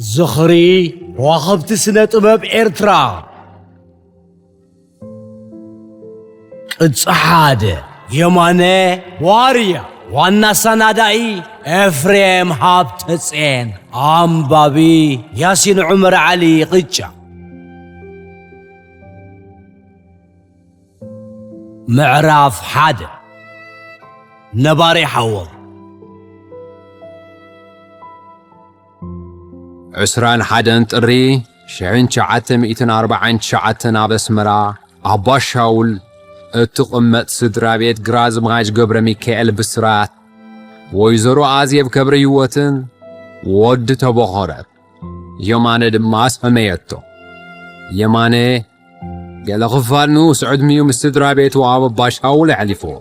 ዝኽሪ ከዋኽብቲ ስነ ጥበብ ኤርትራ። ቅጽ ሓደ። የማነ ዋርያ። ዋና ኣሰናዳኢ ኤፍሬም ሃብተጽዮን። ኣንባቢ ያሲን ዑመር ዓሊ ቅጫ። ምዕራፍ ሓደ። ነባሪ ሓወም። ዕስራን ሓደን ጥሪ ሽሕን ትሽዓተ ሚእትን ኣርባዓን ትሽዓተን ኣብ ኣስመራ ኣባ ሻውል እትቕመጥ ስድራ ቤት ግራዝማች ገብረ ሚካኤል ብስራት፣ ወይዘሮ ኣዜብ ከብረ ህይወትን ወዲ ተበኾረት የማነ ድማ ሰመየቶ። የማነ ገለ ክፋል ንኡስ ዕድሚኡ ምስ ስድራ ቤቱ ኣብ ኣባ ሻውል ኣሕሊፍዎ።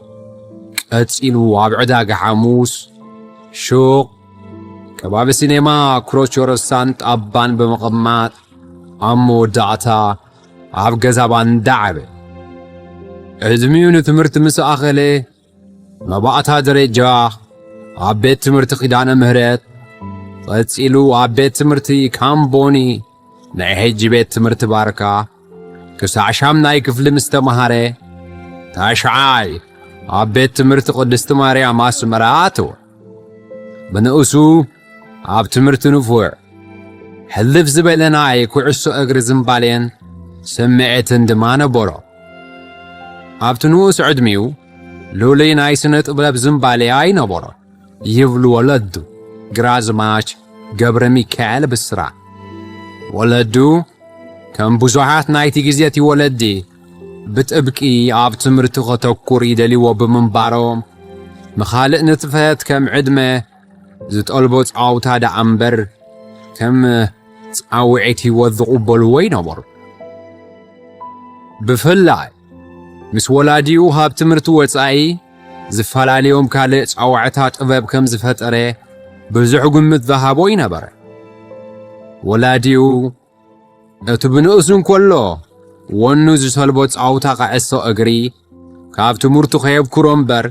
ቀጺሉ ኣብ ዕዳጋ ሓሙስ ሹቕ ከባቢ ሲኔማ ክሮቾረሳን ጣባን ብምቕማጥ፣ ኣብ መወዳእታ ኣብ ገዛ ባንዳ ዓበ። ዕድሚኡ ንትምህርቲ ምስ ኣኸለ፣ መባእታ ደረጃ ኣብ ቤት ትምህርቲ ኪዳነ ምህረት፣ ቀጺሉ ኣብ ቤት ትምህርቲ ካምቦኒ፣ ናይ ሕጂ ቤት ትምህርቲ ባርካ፣ ክሳዕ ሻምናይ ክፍሊ ምስ ተማሃረ፣ ታሽዓይ ኣብ ቤት ትምህርቲ ቅድስቲ ማርያም ኣስመራ ኣተወ። ብንኡሱ ኣብ ትምህርቲ ንፉዕ፣ ሕልፍ ዝበለ ናይ ኩዕሶ እግሪ ዝንባሌን ስምዒትን ድማ ነበሮ። ኣብቲ ንኡስ ዕድሚኡ፣ ልሉይ ናይ ስነ ጥበብ ዝንባሌ ኣይነበሮን ይብሉ ወለዱ ግራዝማች ገብረ ሚካኤል ብስራት። ወለዱ ከም ብዙሓት ናይቲ ግዜ እቲ ወለዲ ብጥብቂ ኣብ ትምህርቲ ከተኩር ይደልይዎ ብምንባሮም፣ ንኻልእ ንጥፈት ከም ዕድመ ዝጠልቦ ጻውታ ደኣ እምበር ከም ጻውዒት ህይወት ዝቕበልዎ ኣይነበሩ። ብፍላይ ምስ ወላዲኡ ካብ ትምህርቲ ወጻኢ ዝፈላለዮም ካልእ ጻውዕታ ጥበብ ከም ዝፈጠረ ብዙሕ ግምት ዝሃቦ ኣይነበረ። ወላዲኡ እቲ ብንእሱ እንከሎ ወኑ ዝሰልቦ ጻውታ ከዕሶ እግሪ ካብ ትምህርቱ ከየብክሮ እምበር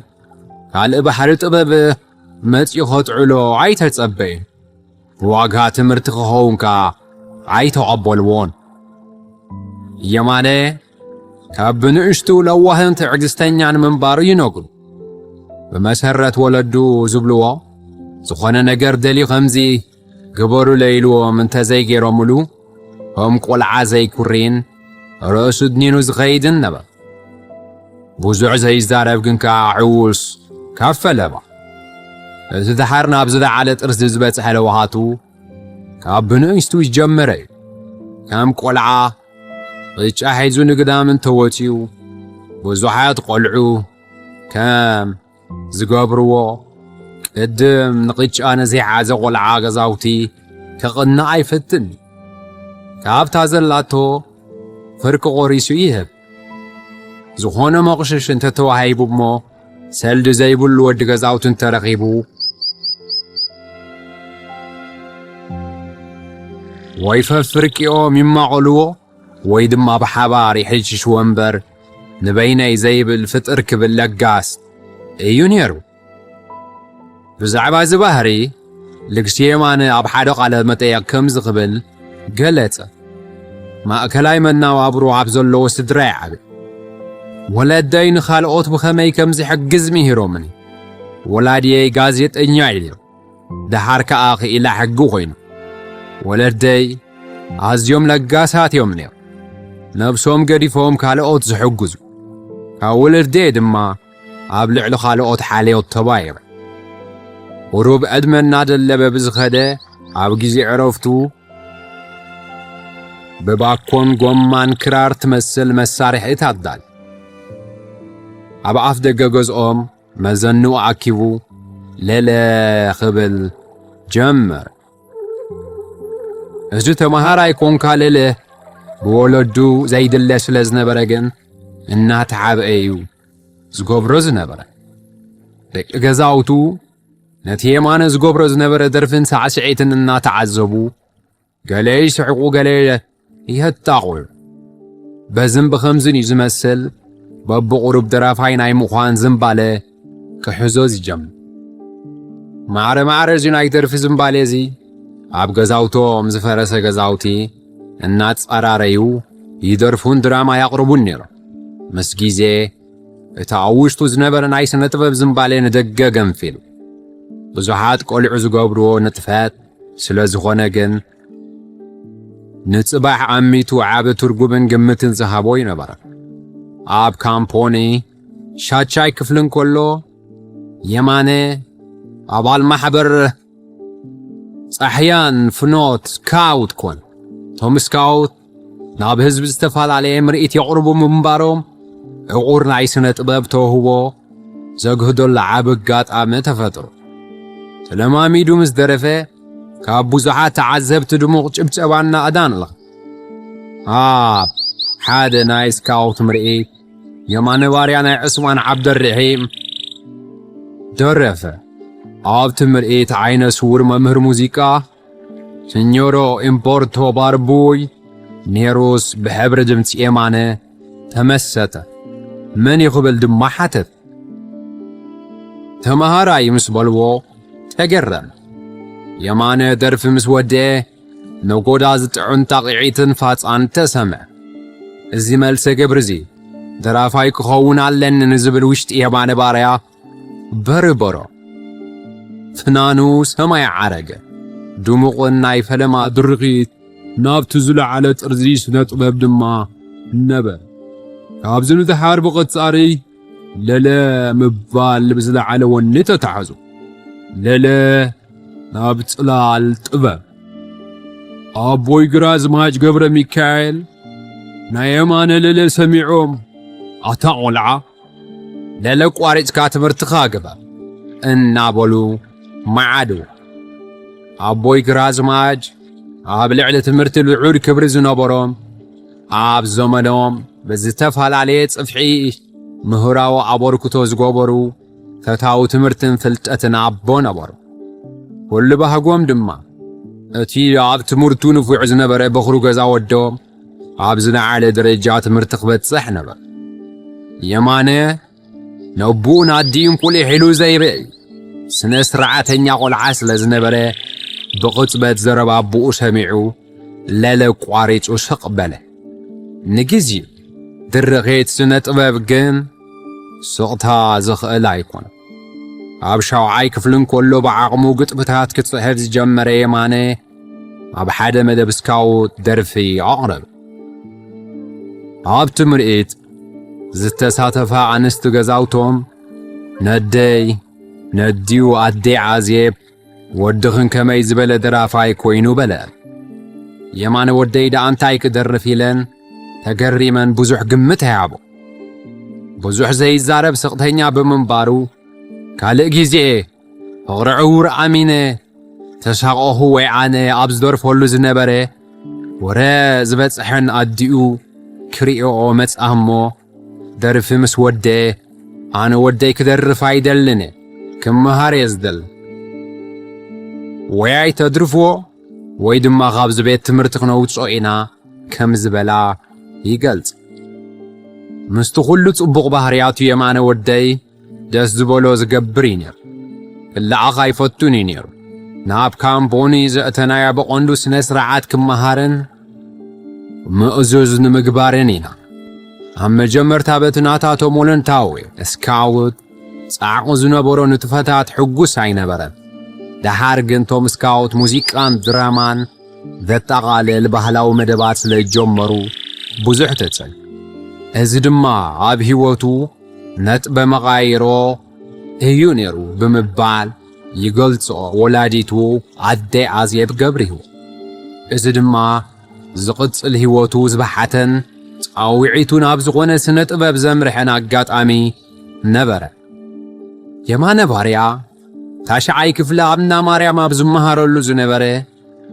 ካልእ ባሕሪ ጥበብ መጺኡ ከጥዕሎ ኣይተጸበየን። ዋጋ ትምህርቲ ክኸውን ከኣ ኣይተቐበልዎን። የማነ ካብ ብንእሽቱ ለዋህን ትዕግስተኛን ምንባሩ ይነግሩ። ብመሰረት ወለዱ ዝብልዎ፣ ዝኾነ ነገር ደልዩ ከምዚ ግበሩለይ ኢልዎም እንተዘይገይሮምሉ፣ ከም ቆልዓ ዘይኩሪን ርእሱ ድኒኑ ዝኸይድን ነበረ። ብዙሕ ዘይዛረብ ግን ከኣ ዕዉስ ካብ ፈለማ። እቲ ደሓር ናብ ዝለዓለ ጥርዚ ዝበጽሐ ለውሃቱ ካብ ብንእሽቱ ዝጀመረ እዩ። ከም ቆልዓ ቅጫ ሒዙ ንግዳም እንተወጺኡ፣ ብዙሓት ቆልዑ ከም ዝገብርዎ፣ ቅድም ንቕጫ ንዘይሓዘ ቆልዓ ገዛውቲ ከቕንእ ኣይፈትን። ካብታ ዘላቶ ፍርቂ ቆሪሱ ይህብ። ዝኾነ መቑሽሽ እንተተዋሂቡ እሞ፣ ሰልዲ ዘይብሉ ወዲ ገዛውቲ እንተረኺቡ፣ ወይ ፈፍርቂኦም ይማቐልዎ፣ ወይ ድማ ብሓባር ይሕሽሽዎ እምበር፣ ንበይነይ ዘይብል ፍጥር ክብል ለጋስ እዩ ነይሩ። ብዛዕባ እዚ ባህሪ፣ ልግሲ የማነ ኣብ ሓደ ቃለ መጠየቕ ከምዚ ክብል ገለጸ። ማእከላይ መነባብሮ ኣብ ዘለዎ ስድራ ይዓቢ። ወለደይ ንኻልኦት ብኸመይ ከም ዝሕግዝ ምሂሮምኒ። ወላዲየይ ጋዜጠኛ እዮም። ደሓር ከኣ ክኢላ ሕጊ ኮይኑ። ወለደይ ኣዝዮም ለጋሳት እዮም ነይሮም። ነብሶም ገዲፎም ካልኦት ዝሕግዙ። ካብ ወለደይ ድማ ኣብ ልዕሊ ካልኦት ሓልዮት ተባይረ። ቁሩብ ዕድመ እናደለበ ብዝኸደ ኣብ ግዜ ዕረፍቱ ብባኮን ጎማን ክራር ትመስል መሳርሒ ታዳል ኣብ ኣፍ ደገ ገዝኦም መዘንኡ ኣኪቡ ለለ ክብል ጀመር። እዚ ተመሃራይ ኮንካ ለለ ብወለዱ ዘይድለ ስለ ዝነበረ ግን እናተዓበአ እዩ ዝገብሮ ዝነበረ። ደቂ ገዛውቱ ነቲ የማነ ዝገብሮ ዝነበረ ደርፍን ሳዕስዒትን እናተዓዘቡ ገለ ይስሕቁ፣ ገለ የጣቑ። በዝን ብኸምዝን እዩ ዝመስል በብቑሩብ ደራፋይ ናይ ምዃን ዝንባለ ክሕዞ ዝጀምር። ማዕረ ማዕረ እዚ ናይ ደርፊ ዝንባለ እዚ ኣብ ገዛውቶም ዝፈረሰ ገዛውቲ እናጻራረዩ ይደርፉን ድራማ ያቕርቡን ነይሮም። ምስ ግዜ እቲ ኣብ ውሽጡ ዝነበረ ናይ ስነ ጥበብ ዝንባሌ ንደገ ገንፊሉ። ብዙሓት ቆልዑ ዝገብርዎ ንጥፈት ስለ ዝኾነ ግን ንጽባሕ ኣሚቱ ዓቢ ትርጉምን ግምትን ዝሃቦ ይነበረ። ኣብ ካምፖኒ ሻቻይ ክፍሊ እንከሎ የማነ ኣባል ማሕበር ጻሕያን ፍኖት ስካውት ኮን። እቶም ስካውት ናብ ህዝቢ ዝተፈላለየ ምርኢት የቕርቡ ምንባሮም ዕቑር ናይ ስነ ጥበብ ተውህቦ ዘግህደሉ ዓቢ ኣጋጣሚ ተፈጥሩ። ተለማሚዱ ምስ ደረፈ ካብ ብዙሓት ተዓዘብቲ ድሙቕ ጭብጨባን ናእዳን ኣለኻ። ኣብ ሓደ ናይ ስካውት ምርኢት የማነ ባርያ ናይ ዕስማን ዓብደርሒም ደረፈ። ኣብቲ ምርኢት ዓይነ ስውር መምህር ሙዚቃ ስኞሮ ኢምፖርቶ ባርቡይ ኔሩስ ብሕብሪ ድምፂ የማነ ተመሰጠ። መን እዩ ክብል ድማ ሓተት። ተመሃራይ ምስ በልዎ ተገረም። የማነ ደርፊ ምስ ወደአ ነጎዳ ዝጥዑን ጣቕዒትን ፋጻን ተሰምዐ። እዚ መልሰ ግብሪ እዚ ደራፋይ ክኸውን ኣለኒ ንዝብል ውሽጢ የማነ ባርያ በርበሮ። ፍናኑ ሰማይ ዓረገ። ድሙቕን ናይ ፈለማ ድርኺት ናብቲ ዝለዓለ ጥርዚ ስነ ጥበብ ድማ ነበረ። ካብዚ ንደሓር ብቐጻሪ ለለ ምባል ብዝለዓለ ወኒ ተታሕዙ። ለለ ናብ ጽላል ጥበብ። ኣቦይ ግራዝማች ገብረ ሚካኤል ናይ የማነ ለለ ሰሚዖም፣ "ኣታ ቆልዓ፣ ለለ ቋሪጽካ ትምህርትኻ ግበር" እናበሉ መዓዱ። ኣቦይ ግራዝማች ኣብ ልዕሊ ትምህርቲ ልዑል ክብሪ ዝነበሮም፣ ኣብ ዘመኖም ብዝተፈላለየ ጽፍሒ ምህራዊ ኣበርክቶ ዝገበሩ ፈታዊ ትምህርትን ፍልጠትን ኣቦ ነበሩ። ኩሉ ባህጎም ድማ እቲ ኣብ ትምህርቱ ንፉዕ ዝነበረ በኹሪ ገዛ ወዶም ኣብ ዝለዓለ ደረጃ ትምህርቲ ክበጽሕ ነበር። የማነ ነቡኡን ኣዲኡን ቁሊሕ ኢሉ ዘይርኢ ስነ ስርዓተኛ ቆልዓ ስለ ዝነበረ ብቕጽበት ዘረባ ኣቦኡ ሰሚዑ ለለ ቋሪጹ ስቕ በለ። ንግዜኡ ድርኺት ስነ ጥበብ ግን ስቕታ ዝኽእል ኣይኮነን። ኣብ ሻውዓይ ክፍሊ እንከሎ ብዓቕሙ ግጥምታት ክጽሕፍ ዝጀመረ የማነ ኣብ ሓደ መደብ ስካውት ደርፊ ኣቕረበ። ኣብቲ ምርኢት ዝተሳተፋ ኣንስቲ ገዛውቶም ነደይ ነዲኡ ኣደይ ዓዜብ ወድኽን ከመይ ዝበለ ደራፋይ ኮይኑ በለ። የማነ ወደይ ደኣ እንታይ ክደርፍ ኢለን ተገሪመን ብዙሕ ግምት ኣይሃቦ። ብዙሕ ዘይዛረብ ስቕተኛ ብምንባሩ ካልእ ግዜ ፍቕሪ ዕውር ኣሚነ ተሳቐኹ ወይ ኣነ ኣብ ዝደርፈሉ ዝነበረ ወረ ዝበጽሐን ኣዲኡ ክሪኦ መጽኣ እሞ ደርፊ ምስ ወደ ኣነ ወደይ ክደርፍ ኣይደልን ክመሃር እየ ዝደል። ወይ ኣይተድርፍዎ ወይ ድማ ካብዚ ቤት ትምህርቲ ክነውፅኦ ኢና ከም ዝበላ ይገልጽ። ምስቲ ኩሉ ጽቡቕ ባህርያቱ የማነ ወደይ ደስ ዝበሎ ዝገብር እዩ ነይሩ። ክለኣኽ ኣይፈቱን እዩ ነይሩ። ናብ ካምቦኒ ዘእተናያ ብቐንዱ ስነ ስርዓት ክመሃርን ምእዙዝ ንምግባርን ኢና። ኣብ መጀመርታ በቲ ናታቶም ወለንታዊ ስካውት ጻዕቑ ዝነበሮ ንጥፈታት ሕጉስ ኣይነበረን። ደሓር ግን ቶም ስካውት ሙዚቃን ድራማን ዘጠቓልል ባህላዊ መደባት ስለ ዝጀመሩ ብዙሕ ተጸል። እዚ ድማ ኣብ ህይወቱ ነጥበ መቓይሮ እዩ ነይሩ ብምባል ይገልጾ ወላዲቱ ኣደ ኣዜብ ገብርሂወት። እዚ ድማ ዝቕጽል ህይወቱ ዝበሓተን ጻውዒቱ ናብ ዝኾነ ስነ ጥበብ ዘምርሐን ኣጋጣሚ ነበረ። የማነ ባርያ ታሽዓይ ክፍሊ ኣብ እንዳ ማርያም ኣብ ዝመሃረሉ ዝነበረ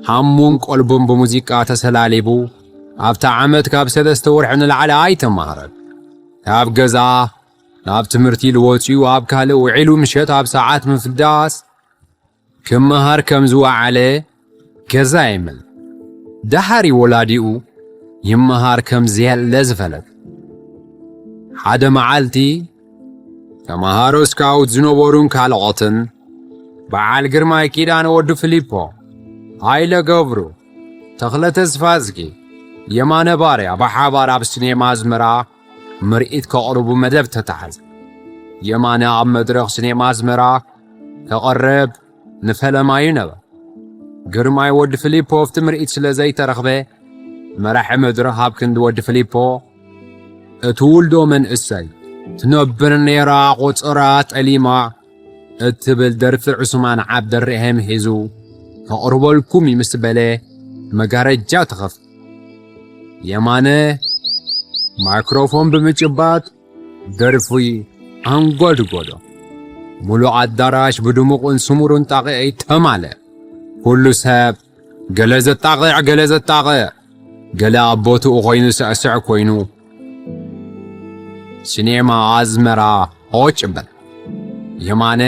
ሃሙን ቀልቡን ብሙዚቃ ተሰላሊቡ ኣብታ ዓመት ካብ ሰለስተ ወርሒ ንላዕሊ ኣይተማሃረን። ካብ ገዛ ናብ ትምህርቲ ኢሉ ወፂኡ ኣብ ካልእ ውዒሉ ምሸት ኣብ ሰዓት ምፍዳስ ክመሃር ከም ዝወዓለ ገዛ ይምል። ደሓሪ ወላዲኡ ይመሃር ከም ዘየለ ዝፈለጥ። ሓደ መዓልቲ ተመሃሮ ስካውት ዝነበሩን ካልኦትን በዓል ግርማይ ኪዳነ ወዲ ፊሊፖ ሃይለ ገብሩ፣ ተኽለ ተስፋዝጊ፣ የማነ ባርያ ብሓባር ኣብ ሲኔማ ኣዝመራ ምርኢት ከቕርቡ መደብ ተታሕዘ። የማነ ኣብ መድረኽ ሲኔማ ኣዝመራ ከቕርብ ንፈለማዩ ነበር። ግርማይ ወዲ ፊሊፖ ኣብቲ ምርኢት ስለ ዘይተረኽበ፣ መራሒ መድረኽ ኣብ ክንዲ ወዲ ፊሊፖ፣ "እቲ ውልዶ መንእሰይ ትነብር ነይራ ቆጸራ ጠሊማ" እትብል ደርፊ ዑስማን ዓብደርሒም ሒዙ ከቕርበልኩም እዩ ምስ በለ፣ መጋረጃ ተኸፍተ። የማነ ማይክሮፎን ብምጭባጥ ደርፊ ኣንጎድጎዶ። ሙሉእ ኣዳራሽ ብድሙቕን ስሙርን ጣቕዒት ተማልአ። ኩሉ ሰብ ገለ ዘጣቕዕ፣ ገለ ዘጣቕዕ፣ ገለ ኣብ ቦትኡ ኮይኑ ስዕስዕ ኮይኑ። ሲኔማ ኣዝመራ ሆጭ በል። የማነ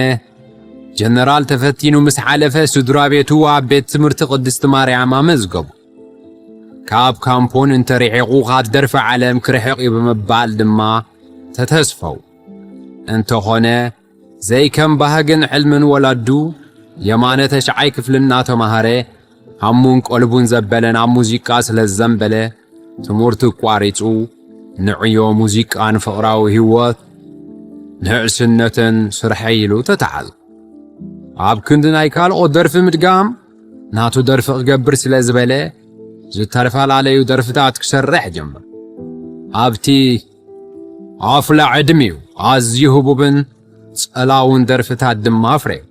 ጀነራል ተፈቲኑ ምስ ሓለፈ፣ ስድራ ቤቱ ኣብ ቤት ትምህርቲ ቅድስቲ ማርያም ኣመዝገቡ። ካብ ካምፖን እንተርሒቑ፣ ካብ ደርፊ ዓለም ክርሕቕ እዩ ብምባል ድማ ተተስፈው። እንተኾነ፣ ዘይከም ባህግን ሕልምን ወላዱ፣ የማነ ተሽዓይ ክፍሊ እናተማሃረ፣ ሃሙን ቀልቡን ዘበለ ናብ ሙዚቃ ስለ ዝዘንበለ፣ ትምህርቱ ኣቋሪጹ፣ ንዕዮ ሙዚቃን ፍቕራዊ ህይወት፣ ንዕስነትን ስርሐይ ኢሉ ተታሓዙ። ኣብ ክንዲ ናይ ካልኦት ደርፊ ምድጋም፣ ናቱ ደርፊ ክገብር ስለ ዝበለ፣ ዝተፈላለዩ ደርፍታት ክሰርሕ ጀመር። ኣብቲ ኣፍላ ዕድሚኡ ኣዝዩ ህቡብን ጸላውን ደርፍታት ድማ ኣፍረየ።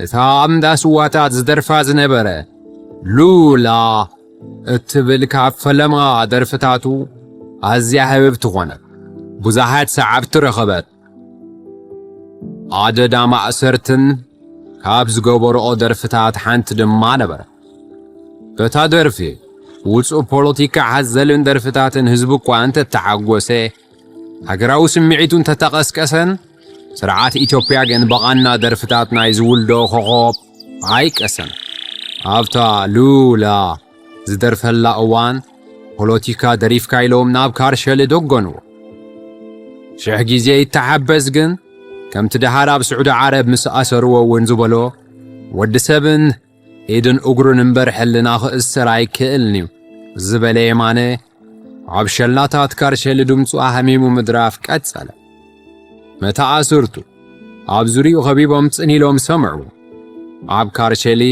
እታ ኣብ እንዳ ስዋታት ዝደርፋ ዝነበረ ሉላ እትብል ካብ ፈለማ ደርፍታቱ ኣዝያ ህብብቲ ኾነት። ብዙሓት ሰዓብቲ ረኸበት። ኣደዳ ማእሰርትን ካብ ዝገበርኦ ደርፍታት ሓንቲ ድማ ነበረ። በታ ደርፊ ውጹእ ፖለቲካ ሓዘልን ደርፍታትን ህዝቢ እኳ እንተተሓጎሰ፣ ሃገራዊ ስምዒቱ እንተተቐስቀሰን፣ ስርዓት ኢትዮጵያ ግን ብቓና ደርፍታት ናይ ዝውልዶ ኮኾብ ኣይቀሰን። ኣብታ ሉላ ዝደርፈላ እዋን፣ ፖለቲካ ደሪፍካ ኢሎም ናብ ካርሸሊ ደጎንዎ። ሽሕ ግዜ ይተሓበስ ግን፣ ከምቲ ደሓር ኣብ ስዑዲ ዓረብ ምስ ኣሰርዎ እውን ዝበሎ፣ ወዲ ሰብን ኢድን እግሩን እምበር ሕልና ክእሰር ኣይክእልን እዩ ዝበለ የማነ፣ ኣብ ሸላታት ካርሸሊ ድምፁ ኣህሚሙ ምድራፍ ቀጸለ። መተኣስርቱ ኣብ ዙሪኡ ከቢቦም ጽን ኢሎም ሰምዑ። ኣብ ካርሸሊ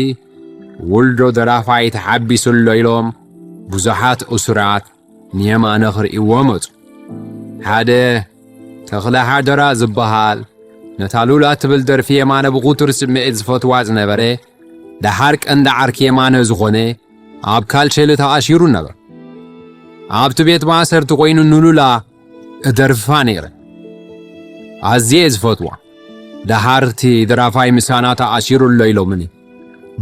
ውልዶ ደራፋይ ተሓቢሱ ኣሎ ኢሎም ብዙሓት እሱራት ንየማነ ክርእይዎ መጹ። ሓደ ተኽለ ሓደራ ዝበሃል፣ ነታ ሉላ ትብል ደርፊ የማነ ብኹቱር ስምዒት ዝፈትዋ ዝነበረ፣ ደሓር ቀንዲ ዓርኪ የማነ ዝኾነ፣ ኣብ ካልሸሊ ተኣሲሩ ነበር። ኣብቲ ቤት ማእሰርቲ ኮይኑ ንሉላ እደርፋ ነይረ። ኣዝየ ዝፈትዋ። ደሓር እቲ ደራፋይ ምሳና ተኣሲሩ ኣሎ ኢሎምኒ።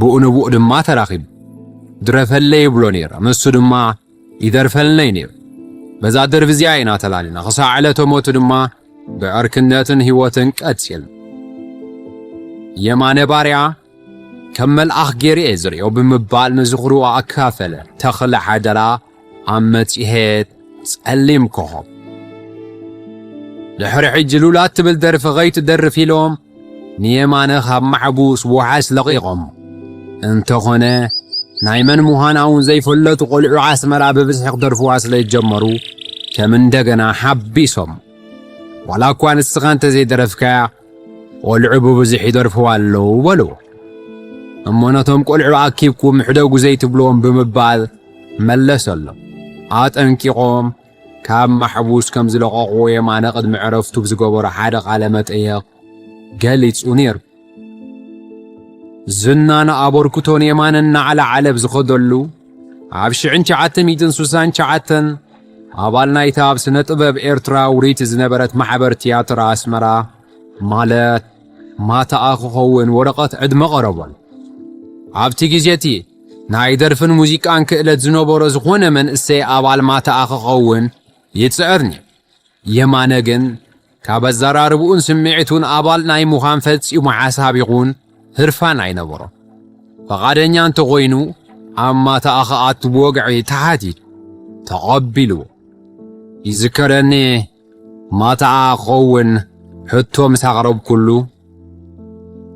ብኡ ንብኡ ድማ ተራኺቡ። ድረፈለይ ይብሎ ነይረ። ንሱ ድማ ይደርፈልነይ ነይሩ። በዛ ደርፊ እዚኣ ኢና ተላሊና። ክሳዕ ዕለተ ሞቱ ድማ ብዕርክነትን ህይወትን ቀጺልና። የማነ ባርያ ከም መልኣኽ ገይሩ እየ ዝርእዮ ብምባል ንዝኽሩ ኣካፈለ። ተኽለ ሓደራ ኣብ መጽሔት ጸሊም ኮኾብ። ድሕሪ ሕጂ ሉላ እትብል ደርፊ ከይትደርፍ ኢሎም ንየማነ ካብ ማሕቡስ ውሓስ ለቒቖም። እንተኾነ ናይ መን ምዃና እውን ዘይፈለጡ ቆልዑ ኣስመራ ብብዝሒ ክደርፍዋ ስለ ዝጀመሩ ከም እንደገና ሓቢሶም። ዋላ እኳ ንስኻ እንተዘይደረፍካያ ቆልዑ ብብዝሒ ይደርፍዋ ኣለዉ በልዎ። እሞ ነቶም ቆልዑ ኣኪብኩም ሕደጉ ዘይትብልዎም ብምባል መለሰሎም። ኣጠንቂቖም ካብ ማሕቡስ ከም ዝለቐቑዎ የማነ ቅድሚ ዕረፍቱ ብዝገበሮ ሓደ ቃለ መጠየቕ ገሊጹ ነይሩ። ዝናን ኣበርክቶን የማነ እናዓለዓለ ብዝኸደሉ፣ ኣብ ሽሕን ትሽዓተ ሚእትን ስሳን ትሽዓተን ኣባል ናይታ ኣብ ስነ ጥበብ ኤርትራ ውርይቲ ዝነበረት ማሕበር ትያትር ኣስመራ፣ ማለት ማታኣ ክኸውን ወረቐት ዕድመ ቀረበሉ። ኣብቲ ግዜ እቲ ናይ ደርፍን ሙዚቃን ክእለት ዝነበሮ ዝኾነ መንእሰይ ኣባል ማታኣ ክኸውን ይጽዕር ነይሩ። የማነ ግን ካብ ኣዘራርብኡን ስምዒቱን ኣባል ናይ ምዃን ፈጺሙ ሓሳብ ይኹን ህርፋን ኣይነበሮ። ፈቓደኛ እንተኾይኑ ኣብ ማታኣ ክኣቱ ብወግዒ ተሓቲቱ፣ ተቐቢልዎ። ይዝከረኒ ማታኣ ክኸውን ሕቶ ምስ ኣቕረብኩሉ፣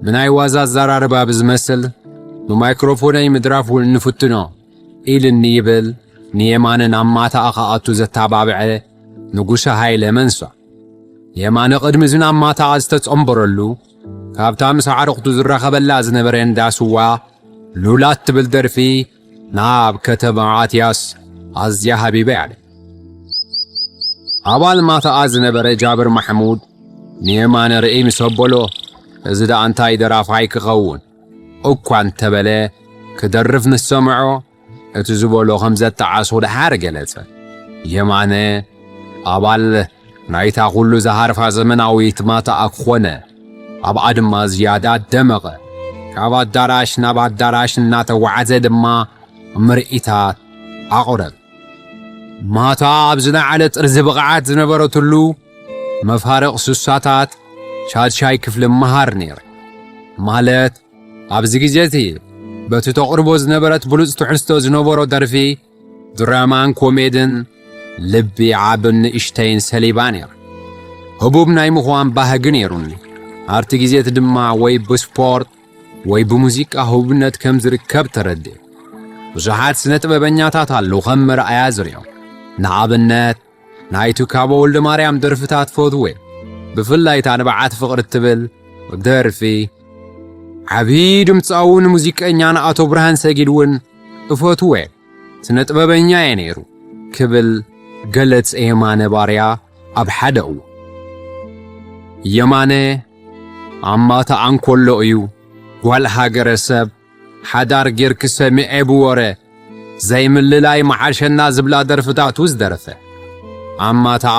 ብናይ ዋዛ ኣዘራርባ ብዝመስል፣ ብማይክሮፎነይ ምድራፍ እውን ንፍትኖ ኢልኒ ይብል ንየማነ ናብ ማታኣ ክኣቱ ዘተባብዐ ንጉሰ ሃይለ መንሳ። የማነ ቅድሚ እዚ ናብ ማታኣ ዝተጸንበረሉ ካብታ ምስ ኣዕሩኽቱ ዝራኸበላ ዝነበረ እንዳ ስዋ ሉላ እትብል ደርፊ ናብ ከተማ ኣትያስ ኣዝያ ሃቢባ እያ። ኣባል ማታኣ ዝነበረ ጃብር ማሕሙድ ንየማነ ርእይ ምስ ኣበሎ፣ "እዚ ደኣ እንታይ ደራፋይ ክኸውን?" እኳ እንተበለ፣ ክደርፍ ምስ ሰምዖ፣ እቲ ዝበሎ ከም ዘጠዓሶ ደሓር ገለጸ። የማነ ኣባል ናይታ ኩሉ ዝሃርፋ ዘመናዊት ማታኣ ክኾነ፣ ኣብኣ ድማ ዝያዳ ደመቐ። ካብ ኣዳራሽ ናብ ኣዳራሽ እናተጓዓዘ ድማ ምርኢታት ኣቕረብ። ማታ ኣብ ዝለዓለ ጥርዚ ብቕዓት ዝነበረትሉ መፋርቕ ስሳታት ሻድሻይ ክፍሊ መሃር ነይረ። ማለት ኣብዚ ግዜ እቲ በቲ ተቕርቦ ዝነበረት ብሉጽ ትሕዝቶ ዝነበሮ ደርፊ ድራማን ኮሜድን ልቢ ዓብን ንእሽተይን ሰሊባ ነይራ። ህቡብ ናይ ምዃን ባህጊ ነይሩኒ። ኣብቲ ግዜ እቲ ድማ ወይ ብስፖርት ወይ ብሙዚቃ ህቡብነት ከም ዝርከብ ተረድኤ። ብዙሓት ስነ ጥበበኛታት ኣለዉ ከም መርኣያ ዝሪኦም። ንኣብነት ናይ ትካቦ ወልደማርያም ደርፍታት ፈትወ። ብፍላይ እታ ንብዓት ፍቕሪ እትብል ደርፊ ዓብዪ ድምፃውን ሙዚቀኛን ኣቶ ብርሃን ሰጊድ እውን እፈትወ። ስነ ጥበበኛ እየ ነይሩ ክብል ገለጸ የማነ ባርያ ኣብ ሓደ እዋን። የማነ ኣብ ማታኣ እንከሎ እዩ ጓል ሃገረሰብ ሓዳር ጌርኪ ሰሚዐ ብወረ ዘይምልላይ መዓሸና ዝብላ ደርፍታቱ ዝደረፈ። ኣብ ማታኣ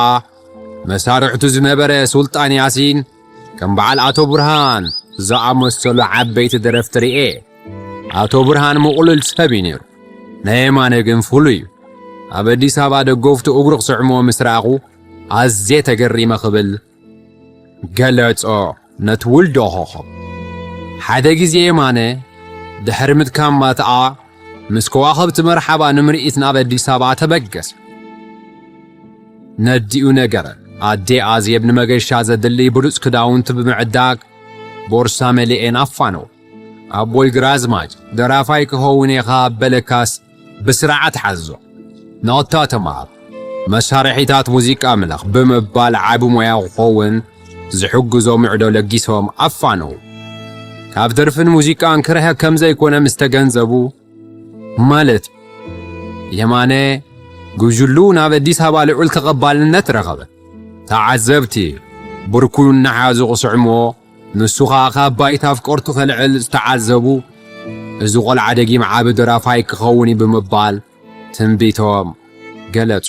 መሳርሕቱ ዝነበረ ሱልጣን ያሲን ከም በዓል ኣቶ ብርሃን ዝኣመሰሉ ዓበይቲ ደረፍቲ ርኤ። ኣቶ ብርሃን ምቕሉል ሰብ እዩ ነይሩ። ናይ የማነ ግን ፍሉይ እዩ። ኣብ ኣዲስ ኣበባ ደገፍቱ እግሩ ክስዕምዎ ምስ ረኣኹ ኣዝየ ተገሪመ ክብል ገለጾ ነቲ ውልዶ ኮኾብ። ሓደ ግዜ የማነ ድሕሪ ምድካም ማትኣ ምስ ከዋኽብቲ መርሓባ ንምርኢት ናብ ኣዲስ ኣበባ ተበገሰ። ነዲኡ ነገረ። ኣዴ ኣዜብ ንመገሻ ዘድሊ ብሉጽ ክዳውንቲ ብምዕዳግ ቦርሳ መሊኤን ኣፋነው። ኣቦይ ግራዝማች ደራፋይ ክኸውን ኢኻ በለካስ ብስርዓት ሓዞ። ኖታ ተማሃር፣ መሳርሒታት ሙዚቃ ምለኽ ብምባል ዓቢ ሞያ ክኸውን ዝሕግዞ ምዕዶ ለጊሶም ኣፋነው። ካብ ደርፍን ሙዚቃን ክርሀ ከም ዘይኮነ ምስ ተገንዘቡ፣ ማለት የማነ ጉጅሉ ናብ ኣዲስ ኣበባ ልዑል ተቐባልነት ረኸበ። ተዓዘብቲ ብርኩ እናሓዙ ክስዕምዎ፣ ንሱ ኸኣ ካብ ባይታ ኣፍቀርቱ ከልዕል ዝተዓዘቡ፣ "እዚ ቖልዓ ደጊም ዓቢ ደራፋይ ክኸውን እዩ" ብምባል ትንቢቶም ገለጹ።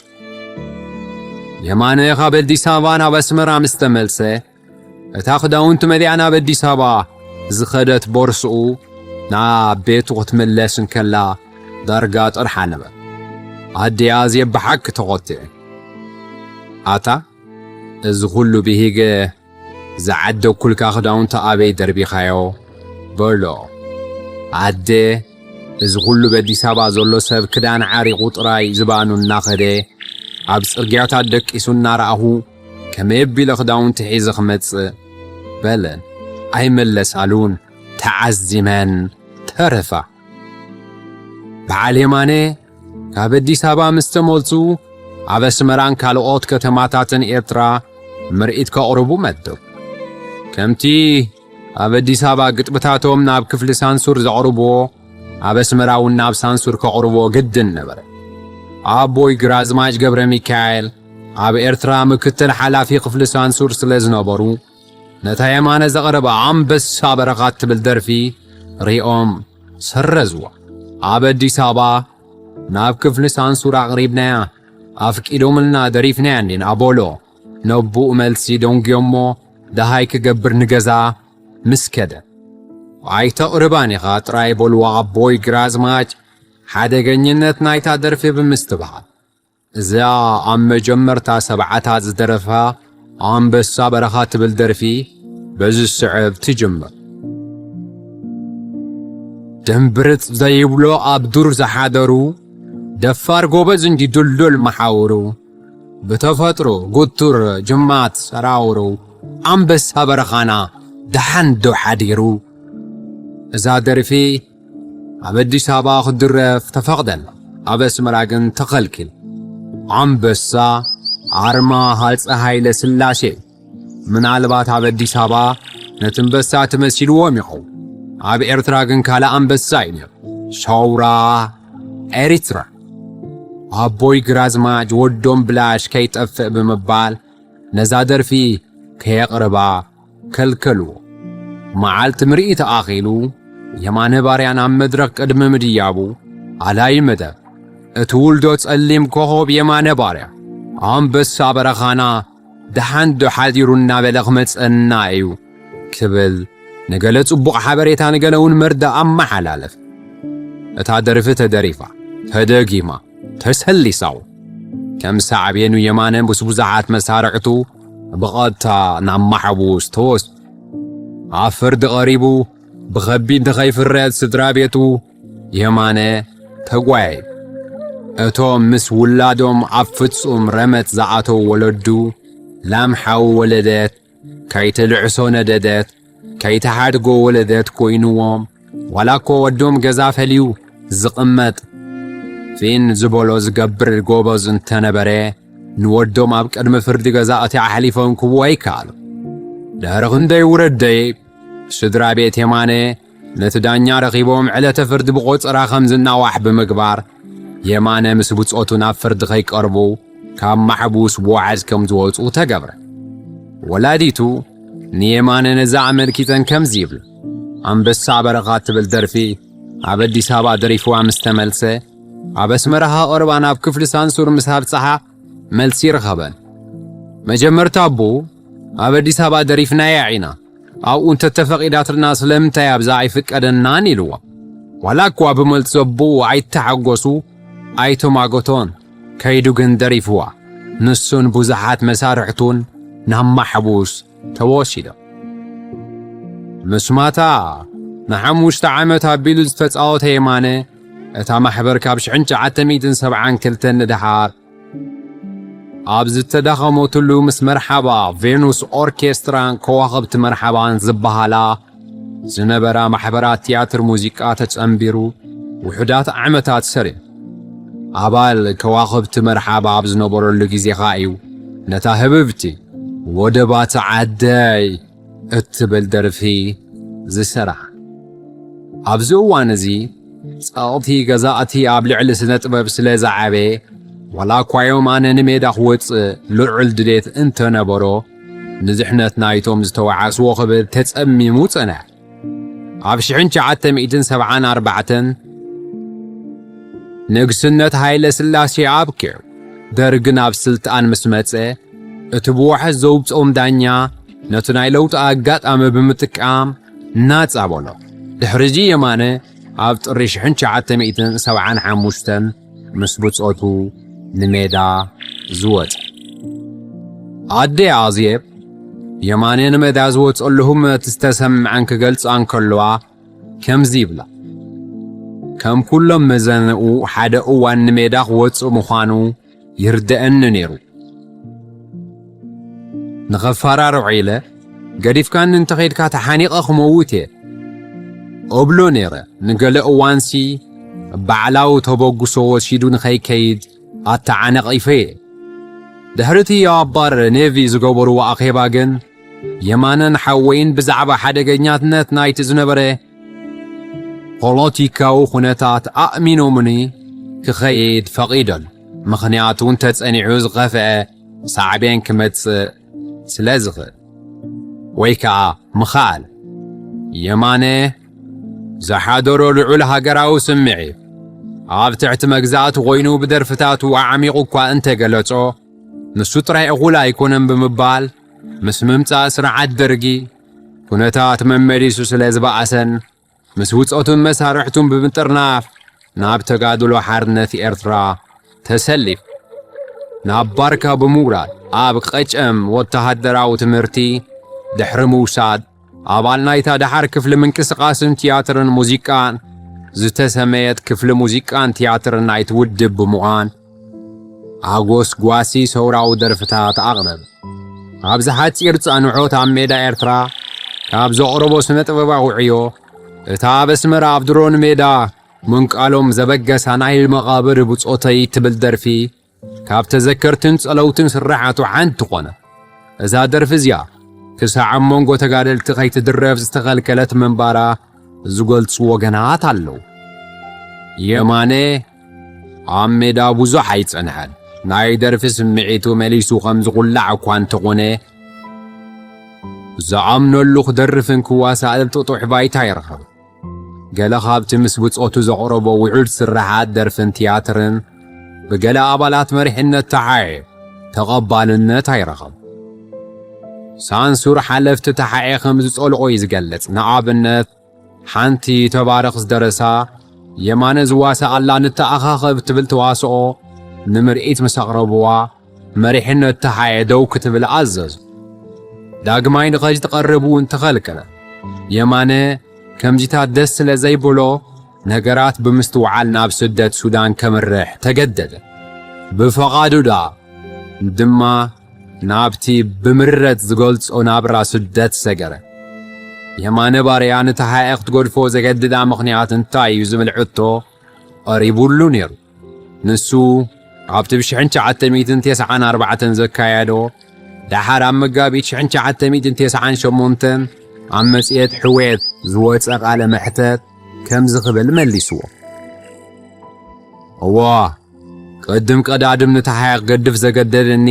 የማነ ካብ ኣዲስ ኣበባ ናብ ኣስመራ ምስ ተመልሰ፣ እታ ክዳውንቲ መሊኣ ናብ ኣዲስ ኣበባ ዝኸደት ቦርስኡ ናብ ቤቱ ክትምለስ እንከላ ዳርጋ ጥርሓ ነበረ። ኣዴ ኣዜብ ብሓቂ ተቖጥዐ። "ኣታ እዚ ኩሉ ብሂገ ዝዓደኩልካ ክዳውንቲ ኣበይ ደርቢኻዮ?" በሎ። ኣደ፣ "እዚ ኩሉ በዲስ ኣበባ ዘሎ ሰብ ክዳን ዓሪቑ ጥራይ ዝባኑ እናኸደ ኣብ ጽርግያታት ደቂሱ እናረኣኹ ከመይ ኣቢለ ክዳውንቲ ሒዘ ክመጽእ?" በለን። ኣይመለሳሉን፣ ተዓዚመን ተረፋ። በዓል የማነ ካብ ኣዲስ ኣበባ ምስ ተመልሱ፣ ኣብ ኣስመራን ካልኦት ከተማታትን ኤርትራ ምርኢት ከቕርቡ መደቡ። ከምቲ ኣብ ኣዲስ ኣበባ ግጥምታቶም ናብ ክፍሊ ሳንሱር ዘቕርብዎ፣ ኣብ ኣስመራ እውን ናብ ሳንሱር ከቕርብዎ ግድን ነበረ። ኣቦይ ግራዝማች ገብረ ሚካኤል ኣብ ኤርትራ ምክትል ሓላፊ ክፍሊ ሳንሱር ስለ ዝነበሩ፣ ነታ የማነ ዘቕረባ ኣንበሳ በረኻ እትብል ደርፊ ሪኦም ሰረዝዋ። ኣብ ኣዲስ ኣበባ ናብ ክፍሊ ሳንሱር ኣቕሪብናያ፣ ኣፍቂዶምልና ደሪፍናያ እንዲና በሎ። ነቡኡ መልሲ ደንጉዮሞ ደሃይ ክገብር ንገዛ ምስ ከደ፣ "ኣይተቕርባን ኢኻ ጥራይ" በልዋ ኣቦይ ግራዝማች ሓደገኝነት ናይታ ደርፊ ብምስትብሃል። እዛ ኣብ መጀመርታ ሰብዓታት ዝደረፋ ኣንበሳ በረኻ ትብል ደርፊ በዚ ዝስዕብ ትጅምር። ድምብርጽ ዘይብሎ ኣብ ዱር ዝሓደሩ፣ ደፋር ጎበዝ እንዲ ድልዱል መሓውሩ፣ ብተፈጥሮ ጉቱር ጅማት ሰራውሩ፣ ኣንበሳ በረኻና ደሓን ዶ ሓዲሩ? እዛ ደርፊ ኣብ ኣዲስ ኣበባ ክድረፍ ተፈቕደላ፣ ኣብ ኣስመራ ግን ተኸልኪል። ኣንበሳ ኣርማ ሃፀ ሃይለ ስላሴ። ምናልባት ኣብ ኣዲስ ኣበባ ነቲ ኣንበሳ ተመሲልዎም ይኸውን። ኣብ ኤርትራ ግን ካልእ ኣንበሳ እዩ ነይሩ። ሰውራ ኤሪትራ። ኣቦይ ግራዝማች ወዶም ብላሽ ከይጠፍእ ብምባል ነዛ ደርፊ ከየቕርባ ከልከልዎ። መዓልቲ ምርኢት ኣኺሉ የማነ ባርያ ናብ መድረኽ ቅድሚ ምድያቡ ኣላይ መደብ፣ እቲ ውልዶ ጸሊም ኮኾብ የማነ ባርያ ኣንበሳ በረኻና ደሓን ዶ ሓዲሩ እናበለ ክመጸና እዩ ክብል ንገለ ጽቡቕ ሓበሬታ ንገለ እውን መርዳእ ኣመሓላለፍ። እታ ደርፊ ተደሪፋ፣ ተደጊማ፣ ተሰሊሳው። ከም ሳዕቤኑ የማነ ምስ ብዙሓት መሳርዕቱ ብቐጥታ ናብ ማሕቡስ ተወስዱ። ኣብ ፍርዲ ቀሪቡ ብኸቢድ ንኸይፍረድ ስድራ ቤቱ የማነ ተጓየዩ። እቶም ምስ ውላዶም ኣብ ፍጹም ረመጽ ዝኣተው ወለዱ ላም ሓው ወለደት ከይትልዕሶ ነደደት፣ ከይትሓድጎ ወለደት ኮይንዎም። ዋላ እኮ ወዶም ገዛ ፈልዩ ዝቕመጥ ፊን ዝበሎ ዝገብር ጎበዝ እንተነበረ፣ ንወዶም ኣብ ቅድሚ ፍርዲ ገዛ እቲ ኣሕሊፎም ክህብዎ ኣይከኣሉ። ድሕሪ ክንደይ ውረደይ ስድራ ቤት የማነ ነቲ ዳኛ ረኺቦም ዕለተ ፍርዲ ብቆጸራ ከም ዝናዋሕ ብምግባር፣ የማነ ምስ ብጾቱ ናብ ፍርዲ ከይቀርቡ ካብ ማሕቡስ ብዋሕስ ከም ዝወጹ ተገብረ። ወላዲቱ ንየማነ ነዛ ኣመልኪተን ከምዚ ይብሉ። ኣንበሳ በረኻ ትብል ደርፊ ኣብ ኣዲስ ኣበባ ደሪፍዋ ምስ ተመልሰ፣ ኣብ ኣስመራ ከቕርባ ናብ ክፍሊ ሳንሱር ምስ ኣብጽሓ መልሲ ይረኸበን። መጀመርታ ኣቦ ኣብ ኣዲስ ኣበባ ደሪፍናያ ኢና፣ ኣብኡ እንተተፈቒዳትና ስለምንታይ ኣብዛ ኣይፍቀደናን ኢልዎ። ዋላ እኳ ብመልሲ ኣቦኡ ኣይተሓጎሱ ኣይተማጎቶን፣ ከይዱ ግን ደሪፍዋ። ንሱን ብዙሓት መሳርሕቱን ናብ ማሕቡስ ተወሲዶም። ምስ ማታ ንሓሙሽተ ዓመት ኣቢሉ ዝተጻወተ የማነ፣ እታ ማሕበር ካብ ሽሕን ትሽዓተ ሚእትን ሰብዓን ክልተን ንደሓር ኣብ ዝተዳኸመትሉ ምስ መርሓባ ቬኑስ ኦርኬስትራን ከዋኽብቲ መርሓባን ዝበሃላ ዝነበራ ማሕበራት ትያትር ሙዚቃ ተጸንቢሩ ውሑዳት ዓመታት ሰሪሑ። ኣባል ከዋኽብቲ መርሓባ ኣብ ዝነበረሉ ግዜ ኸኣ እዩ ነታ ህብብቲ ወደባት ዓደይ እትብል ደርፊ ዝሰራሕ። ኣብዚ እዋን እዚ ጸቕጢ ገዛእቲ ኣብ ልዕሊ ስነ ጥበብ ስለ ዝዓበየ፣ ዋላ እኳ ዮም ኣነ ንሜዳ ክወጽእ ልዑል ድሌት እንተነበሮ፣ ንድሕነት ናይቶም ዝተወዓስዎ ክብል ተጸሚሙ ጸንሐ። ኣብ ሽሕን ትሽዓተ ሚእትን ሰብዓን ኣርባዕተን ንግስነት ሃይለ ስላሴ ኣብቂዑ፣ ደርግ ናብ ስልጣን ምስ መጸ፣ እቲ ብዋሕስ ዘውብጾም ዳኛ ነቲ ናይ ለውጢ ኣጋጣሚ ብምጥቃም ናጻ በሎ። ድሕሪዚ የማነ ኣብ ጥሪ ሽሕን ትሽዓተ ሚእትን ሰብዓን ሓሙሽተን ምስ ብጾቱ ንሜዳ ዝወጸ። ኣደ ኣዜብ የማነ ንሜዳ ዝወጸሉ ህሞት ዝተሰምዐን ክገልጻ እንከለዋ ከምዚ ይብላ። ከም ኩሎም መዘንኡ ሓደ እዋን ንሜዳ ክወጽእ ምዃኑ ይርደኣኒ ነይሩ። ንኸፈራርዖ ኢለ፣ "ገዲፍካኒ እንተኸይድካ ተሓኒቐ ክመውት እየ" እብሎ ነይረ። ንገለ እዋንሲ ባዕላዊ ተበግሶ ወሲዱ ንኸይከይድ ኣተዓናቒፈ እየ። ድሕሪ እቲ ኣብ ባር ኔቪ ዝገበርዎ ኣኼባ ግን፣ የማነን ሓወይን ብዛዕባ ሓደገኛትነት ናይቲ ዝነበረ ፖለቲካዊ ኩነታት ኣእሚኖምኒ ክኸይድ ፈቒዶም። ምኽንያቱ እንተጸኒዑ ዝኸፍአ ሳዕቤን ክመጽእ ስለ ዝኽእል፣ ወይ ከኣ ምኽኣል። የማነ ዝሓደሮ ልዑል ሃገራዊ ስምዒት፣ ኣብ ትሕቲ መግዛእቲ ኮይኑ ብደርፍታቱ ኣዕሚቑ እኳ እንተገለጾ፣ ንሱ ጥራይ እኹል ኣይኮነን ብምባል፣ ምስ ምምጻእ ስርዓት ደርጊ፣ ኩነታት መመሊሱ ስለ ዝበኣሰን፣ ምስ ውጾቱን መሳርሕቱን ብምጥርናፍ ናብ ተጋድሎ ሓርነት ኤርትራ ተሰሊፉ። ናብ ባርካ ብምውራድ ኣብ ቀጨም ወተሃደራዊ ትምህርቲ ድሕሪ ምውሳድ፣ ኣባል ናይታ ደሓር ክፍሊ ምንቅስቓስን ትያትርን ሙዚቃን ዝተሰመየት ክፍሊ ሙዚቃን ትያትርን ናይቲ ውድብ ብምዃን፣ ኣጎስጓሲ ሰውራዊ ደርፍታት ኣቕረበ። ኣብዚ ሓጺር ጻንሖት ኣብ ሜዳ ኤርትራ ካብ ዘቕረቦ ስነ ጥበባዊ ዕዮ፣ እታ ኣብ ኣስመራ ኣብ ድሮን ሜዳ ምንቃሎም ዘበገሳ ናይ መቓብር ብጾተይ ትብል ደርፊ ካብ ተዘከርትን ጸለውትን ስራሓቱ ሓንቲ ኾነ። እዛ ደርፊ እዚኣ ክሳዕ ኣብ መንጎ ተጋደልቲ ከይትድረፍ ዝተኸልከለት ምንባራ ዝገልጹ ወገናት ኣለዉ። የማነ ኣብ ሜዳ ብዙሕ ኣይጸንሐን። ናይ ደርፊ ስምዒቱ መሊሱ ከም ዝኹላዕ እኳ እንተኾነ፣ ዝኣምነሉ ክደርፍን ክዋሳእን ጥጡሕ ባይታ ይረኸብ። ገለ ካብቲ ምስ ብጾቱ ዘቕረቦ ውሑድ ስርሓት ደርፍን ትያትርን ብገለ ኣባላት መሪሕነት ተሓኤ ተቐባልነት ኣይረኸብ። ሳንሱር ሓለፍቲ ተሓኤ ከም ዝጸልኦ እዩ ዝገልጽ። ንኣብነት፣ ሓንቲ ተባረኽ ዝደረሳ የማነ ዝዋሳኣላ ንተኣኻኸብ ትብል ተዋስኦ ንምርኢት ምስ ኣቕረብዋ፣ መሪሕነት ተሓኤ ደው ክትብል ኣዘዙ። ዳግማይ ንኸይትቐርብ እውን ተኸልከለ። የማነ ከምዚታት ደስ ስለ ዘይብሎ፣ ነገራት ብምስትውዓል ናብ ስደት ሱዳን ከምርሕ ተገደደ። ብፈቓዱ ደኣ ድማ ናብቲ ብምረት ዝገልጾ ናብራ ስደት ሰገረ። የማነ ባርያ ንተሓኤ ክትገድፎ ዘገድዳ ምኽንያት እንታይ እዩ ዝብል ሕቶ ቀሪቡሉ ነይሩ። ንሱ ኣብቲ ብ1994 ዘካየዶ፣ ደሓር ኣብ መጋቢት 1998 ኣብ መጽሔት ሕውየት ዝወጸ ቃለ መሕተት ከምዚ ክብል መሊስዎ። እዋ፣ ቅድም ቀዳድም ንተሓኤ ክገድፍ ዘገደደኒ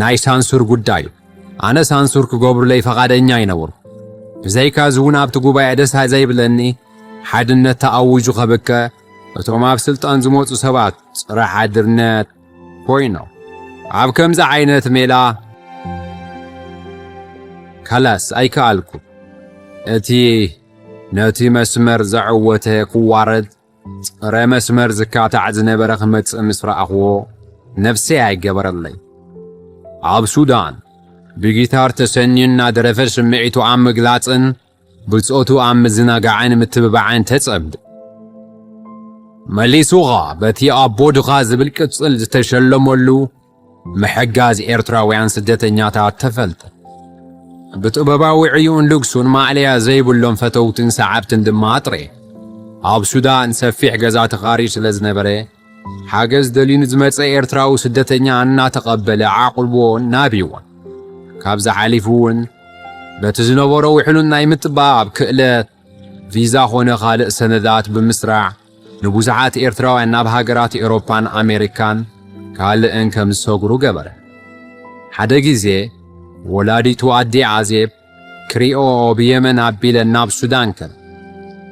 ናይ ሳንሱር ጉዳይ እዩ። ኣነ ሳንሱር ክገብሩለይ ፈቓደኛ ኣይነበርኩ። ብዘይካዚ እውን ኣብቲ ጉባኤ ደስ ዘይብለኒ ሓድነት ተኣዊጁ ከብከ፣ እቶም ኣብ ስልጣን ዝመጹ ሰባት ጽረ ሓድነት ኮይኖም። ኣብ ከምዚ ዓይነት ሜላ ካላስ ኣይከኣልኩ። እቲ ነቲ መስመር ዘዐወተ ክዋረድ፣ ጽረ መስመር ዝካታዕ ዝነበረ ክመጽእ ምስ ረኣኽዎ፣ ነፍሰይ ኣይገበረለይ። ኣብ ሱዳን ብጊታር ተሰንዩ እናደረፈ ስምዒቱ ኣብ ምግላጽን ብጾቱ ኣብ ምዝናጋዕን ምትብባዕን ተጸምዱ። መሊሱ ኸኣ በቲ ኣቦ ድኻ ዝብል ቅጽል ዝተሸለመሉ ምሕጋዝ ኤርትራውያን ስደተኛታት ተፈልጠ። ብጥበባዊ ዕዩን ልግሱን ማእለያ ዘይብሎም ፈተውትን ሰዓብትን ድማ ኣጥረየ። ኣብ ሱዳን ሰፊሕ ገዛ ተኻርዩ ስለ ዝነበረ፣ ሓገዝ ደልዩ ንዝመጸ ኤርትራዊ ስደተኛ እናተቐበለ ኣዕቑብዎን ናብይዎን። ካብዚ ሓሊፉ እውን በቲ ዝነበሮ ውሕሉን ናይ ምጥባብ ክእለት ቪዛ ኾነ ካልእ ሰነዳት ብምስራዕ ንብዙሓት ኤርትራውያን ናብ ሃገራት ኤውሮፓን ኣሜሪካን ካልእን ከም ዝሰግሩ ገበረ። ሓደ ግዜ ወላዲቱ ኣዴ ኣዜብ ክሪኦ ብየመን ኣቢለን ናብ ሱዳን ከደ።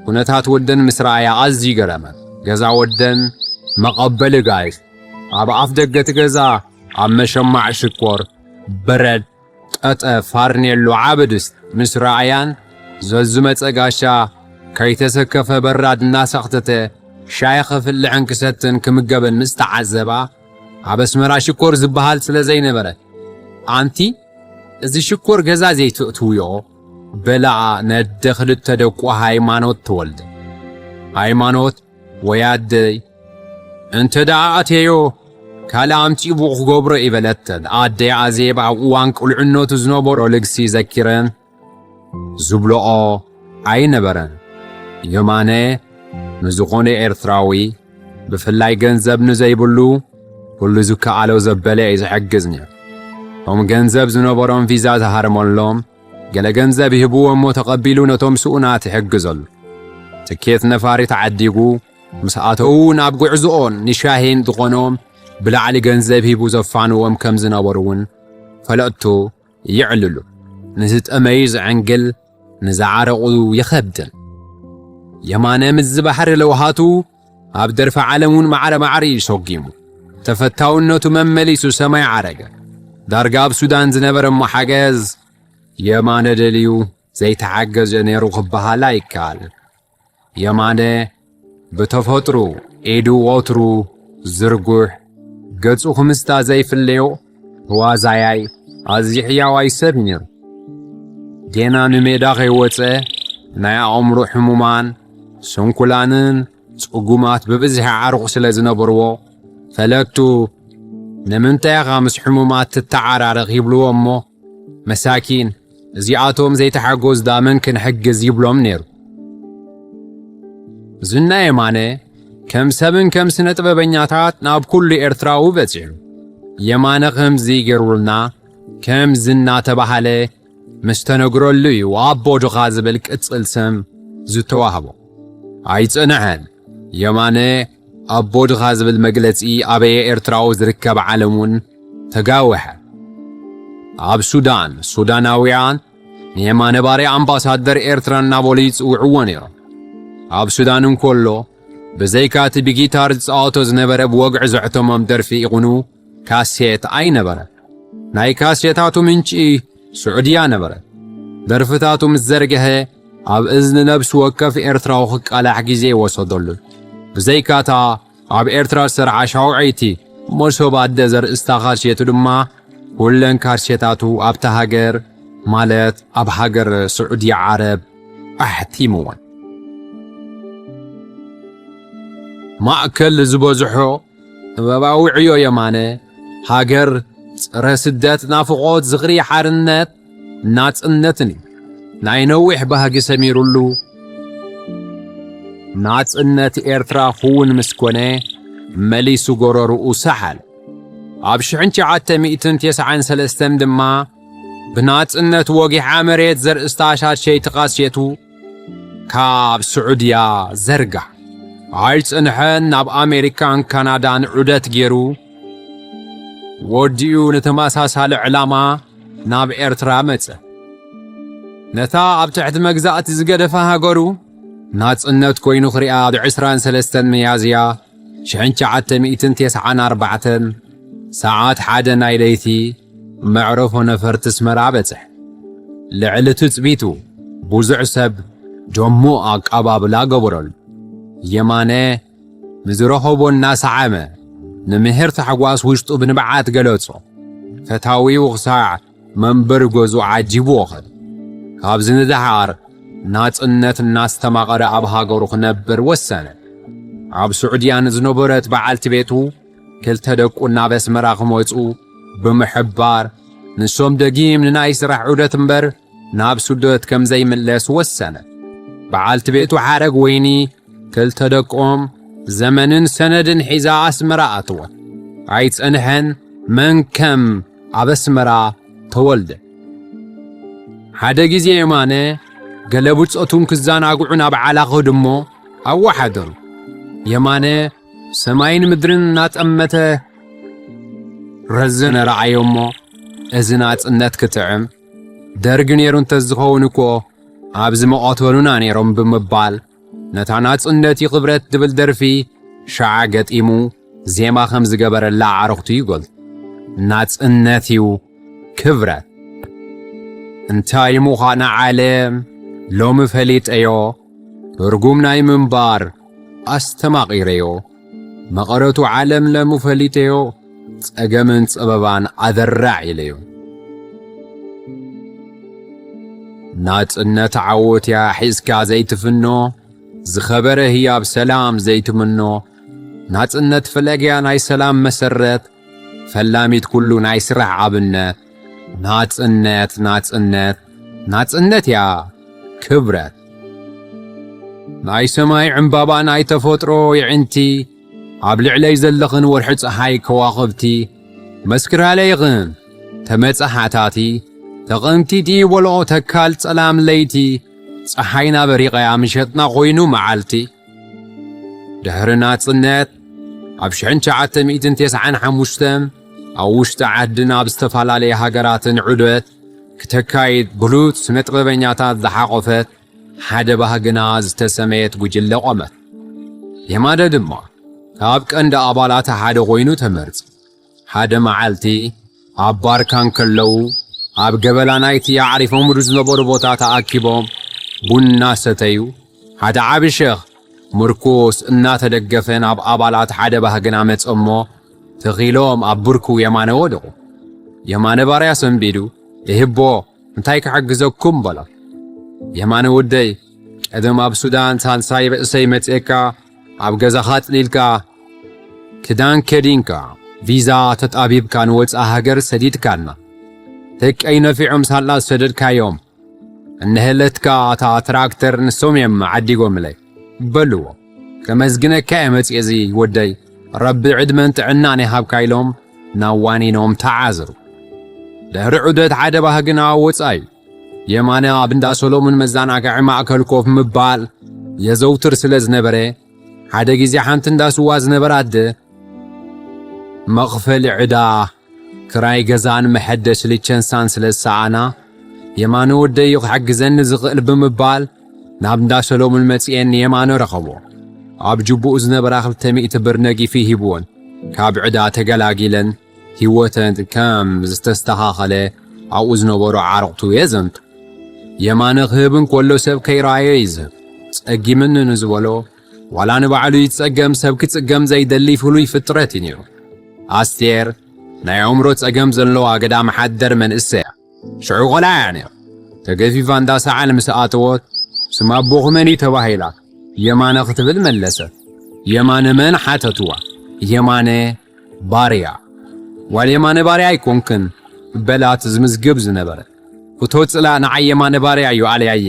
ኩነታት ወደን ምስ ረኣያ ኣዝዩ ገረመን። ገዛ ወደን መቐበሊ ጋይሽ፣ ኣብ ኣፍ ደገ እቲ ገዛ ኣብ መሸማዕ ሽኮር፣ በረድ፣ ጠጠ፣ ፋርኔሎ፣ ዓቢ ድስቲ ምስ ረኣያን፣ ዘዝመጸ ጋሻ ከይተሰከፈ በራድ እናሰኽተተ ሻሂ ከፍልሕን ክሰትን ክምገበን ምስ ተዓዘባ፣ ኣብ ኣስመራ ሽኮር ዝበሃል ስለ ዘይነበረ፣ ኣንቲ እዚ ሽኮር ገዛ ዘይትእትውዮ፣ በላኣ ነደ ክልተ ደቁ ሃይማኖት ተወልደ። ሃይማኖት ወይ ኣደይ፣ እንተ ደኣ ኣትየዮ፣ ካልእ ኣምጺኡ ብኡ ክገብሮ እዩ በለተን። ኣደይ ኣዜብ ኣብ እዋን ቁልዕነቱ ዝነበሮ ልግሲ ዘኪረን፣ ዝብልኦ ኣይነበረን። የማነ ንዝኾነ ኤርትራዊ፣ ብፍላይ ገንዘብ ንዘይብሉ፣ ኩሉ ዝከኣሎ ዘበለ እዩ ዝሕግዝ ነይሩ። እቶም ገንዘብ ዝነበሮም ቪዛ ዝሃረመሎም፣ ገለ ገንዘብ ይህብዎ እሞ ተቐቢሉ ነቶም ስኡናት ይሕግዘሉ። ትኬት ነፋሪት ዓዲጉ፣ ምስ ኣተዉ ናብ ጉዕዝኦን ንሻሂን ዝኾኖም ብላዕሊ ገንዘብ ሂቡ ዘፋንዎም ከም ዝነበሩ እውን ፈለጥቱ ይዕልሉ። ንዝጠመዩ ዝዕንግል፣ ንዝዓረቑ ይኸብድን። የማነ ምስዚ ባሕሪ ለውሃቱ ኣብ ደርፊ ዓለም እውን ማዕረ ማዕረ እዩ ሰጒሙ። ተፈታውነቱ መመሊሱ ሰማይ ዓረገ። ዳርጋ ኣብ ሱዳን ዝነበረ እሞ ሓገዝ የማነ ደልዩ ዘይተሓገዘ ነይሩ ክበሃል ኣይከኣልን። የማነ ብተፈጥሩ ኢዱ ወትሩ ዝርጉሕ፣ ገጹ ክምስታ ዘይፍለዮ ተዋዛያይ፣ ኣዝዩ ሕያዋይ ሰብ ነይሩ። ጌና ንሜዳ ከይወጸ ናይ ኣእምሮ ሕሙማን ስንኩላንን ጽጉማት ብብዝሒ ዓርኹ ስለ ዝነበርዎ፣ ፈለጥቱ "ንምንታይ ኢኻ ምስ ሕሙማት ትተዓራረኽ?" ይብልዎ እሞ፣ "መሳኪን፣ እዚኣቶም ዘይተሓጎስ ዳመን ክንሕግዝ?" ይብሎም ነይሩ። ዝና የማነ ከም ሰብን ከም ስነ ጥበበኛታት ናብ ኩሉ ኤርትራዊ በጺሑ። የማነ ከምዚ ገይሩልና፣ ከምዚ እናተባህለ ምስ ተነግረሉ እዩ ኣቦ ድኻ ዝብል ቅጽል ስም ዝተዋህቦ። ኣይጸንሐን። የማነ ኣቦ ድኻ ዝብል መግለጺ ኣበየ ኤርትራዊ ዝርከብ ዓለም እውን ተጋወሐ። ኣብ ሱዳን፣ ሱዳናውያን ንየማነ ባርያ ኣምባሳደር ኤርትራ እናበሉ ይጽውዕዎ ነይሮም። ኣብ ሱዳን እንከሎ፣ ብዘይካ እቲ ብጊታር ዝጻወቶ ዝነበረ ብወግዒ ዘሕተሞም ደርፊ ይኹኑ ካሴት ኣይነበረ። ናይ ካሴታቱ ምንጪ ስዑድያ ነበረ። ደርፍታቱ ምስ ዘርግሐ፣ ኣብ እዝኒ ነብሲ ወከፍ ኤርትራዊ ክቃላሕ ግዜ ይወሰደሉ። ብዘይካታ ኣብ ኤርትራ ዝሰርዓ ሻውዐይቲ መሶብ ኣደ ዘርእስታ ካሴቱ ድማ፣ ኩለን ካሴታቱ ኣብታ ሃገር፣ ማለት ኣብ ሃገር ስዑዲ ዓረብ ኣሕቲምወን። ማእከል ዝበዝሖ ጥበባዊ ዕዮ የማነ፣ ሃገር፣ ጸረ ስደት፣ ናፍቖት፣ ዝኽሪ፣ ሓርነት፣ ናጽነትን እዩ። ናይ ነዊሕ ባህጊ ሰሚሩሉ፣ ናጽነት ኤርትራ ክውን ምስ ኮነ፣ መሊሱ ጎረርኡ ሰሓለ። ኣብ ሽሕን ትሽዓተ ሚእትን ተስዓን ሰለስተን ድማ፣ ብናጽነት ወጊሓ መሬት ዘርእስታ ሻድሸይቲ ካሴቱ ካብ ስዑድያ ዘርጋሕ። ኣይጸንሐን፣ ናብ ኣሜሪካን ካናዳን ዑደት ገይሩ፣ ወዲኡ ንተመሳሳሊ ዕላማ ናብ ኤርትራ መጸ። ነታ ኣብ ትሕቲ መግዛእቲ ዝገደፋ ሃገሩ ናጽነት ኮይኑ ክሪኣ፣ ኣብ ዕስራን ሰለስተን ሚያዝያ ሽሕን ትሽዓተ ሚእትን ተስዓን ኣርባዕተን ሰዓት ሓደ ናይ ለይቲ መዕረፎ ነፈርቲ ኣስመራ በጽሐ። ልዕሊ ትጽቢቱ ብዙሕ ሰብ ደሙቕ ኣቀባብላ ገበረሉ። የማነ ንዝረኸቦ እናሰዓመ፣ ንምሒር ታሕጓስ ውሽጡ ብንብዓት ገለጾ። ፈታዊኡ ክሳዕ መንበሪ ገዝኡ ዓጂብዎ ኸደ። ካብዚ ንደሓር ናጽነት እናስተማቐረ ኣብ ሃገሩ ክነብር ወሰነ። ኣብ ስዑድያ ንዝነበረት በዓልቲ ቤቱ ክልተ ደቁ ናብ ኣስመራ ክመጹ ብምሕባር፣ ንሶም ደጊም ንናይ ስራሕ ዑደት እምበር ናብ ስደት ከም ዘይምለስ ወሰነ። በዓልቲ ቤቱ ሓረግ ወይኒ ክልተ ደቆም ዘመንን ሰነድን ሒዛ ኣስመራ ኣትወት። ኣይጸንሐን፣ መን ከም ኣብ ኣስመራ ተወልደ። ሓደ ግዜ የማነ ገለ ብጾቱን ክዘናግዑ ናብ ዓላ ከዱ እሞ ኣወሓደሩ። የማነ ሰማይን ምድርን እናጠመተ ረዘነ ረኣዮ እሞ፣ "እዚ ናጽነት ክጥዕም፣ ደርግ ነይሩ እንተዝኸውን እኮ ኣብዚ ምቐተሉና ነይሮም" ብምባል፣ ነታ ናጽነት ይኽብረት ትብል ደርፊ ሻዓ ገጢሙ ዜማ ከም ዝገበረላ ኣዕሩኽቱ ይገልጹ። ናጽነት እዩ ክብረት። እንታይ ምዃና ዓለም ሎሚ ፈሊጠዮ፣ ትርጉም ናይ ምንባር ኣስተማቒረዮ። መቐረቱ ዓለም ሎሚ ፈሊጠዮ፣ ጸገምን ጸበባን ኣደራዕ ኢለዮ። ናጽነት ዓወት እያ ሒዝካ ዘይትፍኖ፣ ዝኸበረ ህያብ ሰላም ዘይትምኖ። ናጽነት ፈለግያ ናይ ሰላም መሰረት፣ ፈላሚት ኩሉ ናይ ስራሕ ኣብነት። ናጽነት፣ ናጽነት፣ ናጽነት እያ ክብረት። ናይ ሰማይ ዕምባባ ናይ ተፈጥሮ የዕንቲ፣ ኣብ ልዕለይ ዘለኽን ወርሒ ጸሓይ ከዋኽብቲ፣ መስክራለይ ኢኽን ተመጻሓታቲ፣ ተቐምቲቲ ወልኦ ተካል ጸላም ለይቲ፣ ጸሓይና በሪቐያ ምሸትና ኮይኑ መዓልቲ። ድሕሪ ናጽነት፣ ኣብ ሽሕን ትሽዓተ ሚእትን ተስዓን ሓሙሽተን ኣብ ውሽጢ ዓድን ኣብ ዝተፈላለየ ሃገራትን ዑደት ክተካይድ ብሉጽ ስነ ጥበበኛታት ዝሓቖፈት ሓደ ባህግና ዝተሰመየት ጉጅለ ቆመት። የማነ ድማ ካብ ቀንዲ ኣባላት ሓደ ኮይኑ ተመርጸ። ሓደ መዓልቲ ኣብ ባርካ እንከለዉ፣ ኣብ ገበላ ናይቲ ኣዕሪፎምሉ ዝነበሩ ቦታ ተኣኪቦም ቡና ሰተዩ። ሓደ ዓቢ ሸኽ ምርኩስ እናተደገፈ ናብ ኣባላት ሓደ ባህግና መጸ እሞ፣ ትኽ ኢሎም ኣብ ብርኩ የማነ ወደቑ። የማነ ባርያ ሰንቢዱ፣ "ይህቦ፣ እንታይ ክሕግዘኩም?" በሎ። "የማነ ወደይ፣ ቀደም ኣብ ሱዳን ሳልሳይ ርእሰይ መጺኤካ፣ ኣብ ገዛኻ ጽሊልካ፣ ክዳን ከዲንካ፣ ቪዛ ተጣቢብካ ንወጻኢ ሃገር ሰዲድካና። ደቀይ ነፊዖም ሳላ ዝሰደድካዮም፣ እንሀለትካ እታ ትራክተር ንሶም እዮም ዓዲጎምለይ" በልዎ። ከመስግነካ እየ መጽኤ እዚ ወደይ፣ ረቢ ዕድመን ጥዕናን ይሃብካ" ኢሎም ናብ ዋኒኖም ተዓዝሩ። ድሕሪ ዑደት ሓደ ባህግን ኣወጻዩ። የማነ ኣብ እንዳ ሰሎሙን መዘናግዒ ማእከል ኮፍ ምባል የዘውትር ስለ ዝነበረ፣ ሓደ ግዜ ሓንቲ እንዳ ስዋ ዝነበራ ኣደ፣ "መኽፈሊ ዕዳ ክራይ ገዛን መሐደሲ ሊቸንሳን ስለ ዝሰኣና፣ የማነ ወደይ እዩ ክሕግዘኒ ዝኽእል" ብምባል ናብ እንዳ ሰሎሙን መጺኤን የማነ ረኸቦ። ኣብ ጅቡኡ ዝነበራ ክልተ ሚእቲ ብር ነጊፊ ሂብወን፣ ካብ ዕዳ ተገላጊለን ህይወተን ከም ዝተስተኻኸለ ኣብኡ ዝነበሩ ዓረቕቱ የዘንቱ። የማነ ክህብ እንከሎ ሰብ ከይረኣዮ እዩ ዝህብ። ጸጊምኒ ንዝበሎ፣ ዋላ ንባዕሉ ይጸገም፣ ሰብ ክጽገም ዘይደሊ ፍሉይ ፍጥረት እዩ ነይሩ። ኣስቴር ናይ ኣእምሮ ጸገም ዘለዋ ገዳም ሓደር መንእሰያ። ሽዑ ቆልዓ እያ ነይራ። ተገፊፋ እንዳ ሰዓል ምስ ኣተወት፣ "ስም ኣቦኹ መን እዩ?" ተባሂላ። "የማነ" ክትብል መለሰት። "የማነ መን?" ሓተትዋ። "የማነ ባርያ." "ጓል የማነ ባርያ ኣይኮንክን?" በላ እቲ ዝምዝግብ ዝነበረ። "እቶ ጽላእ ንዓይ የማነ ባርያ እዩ ኣልያየ።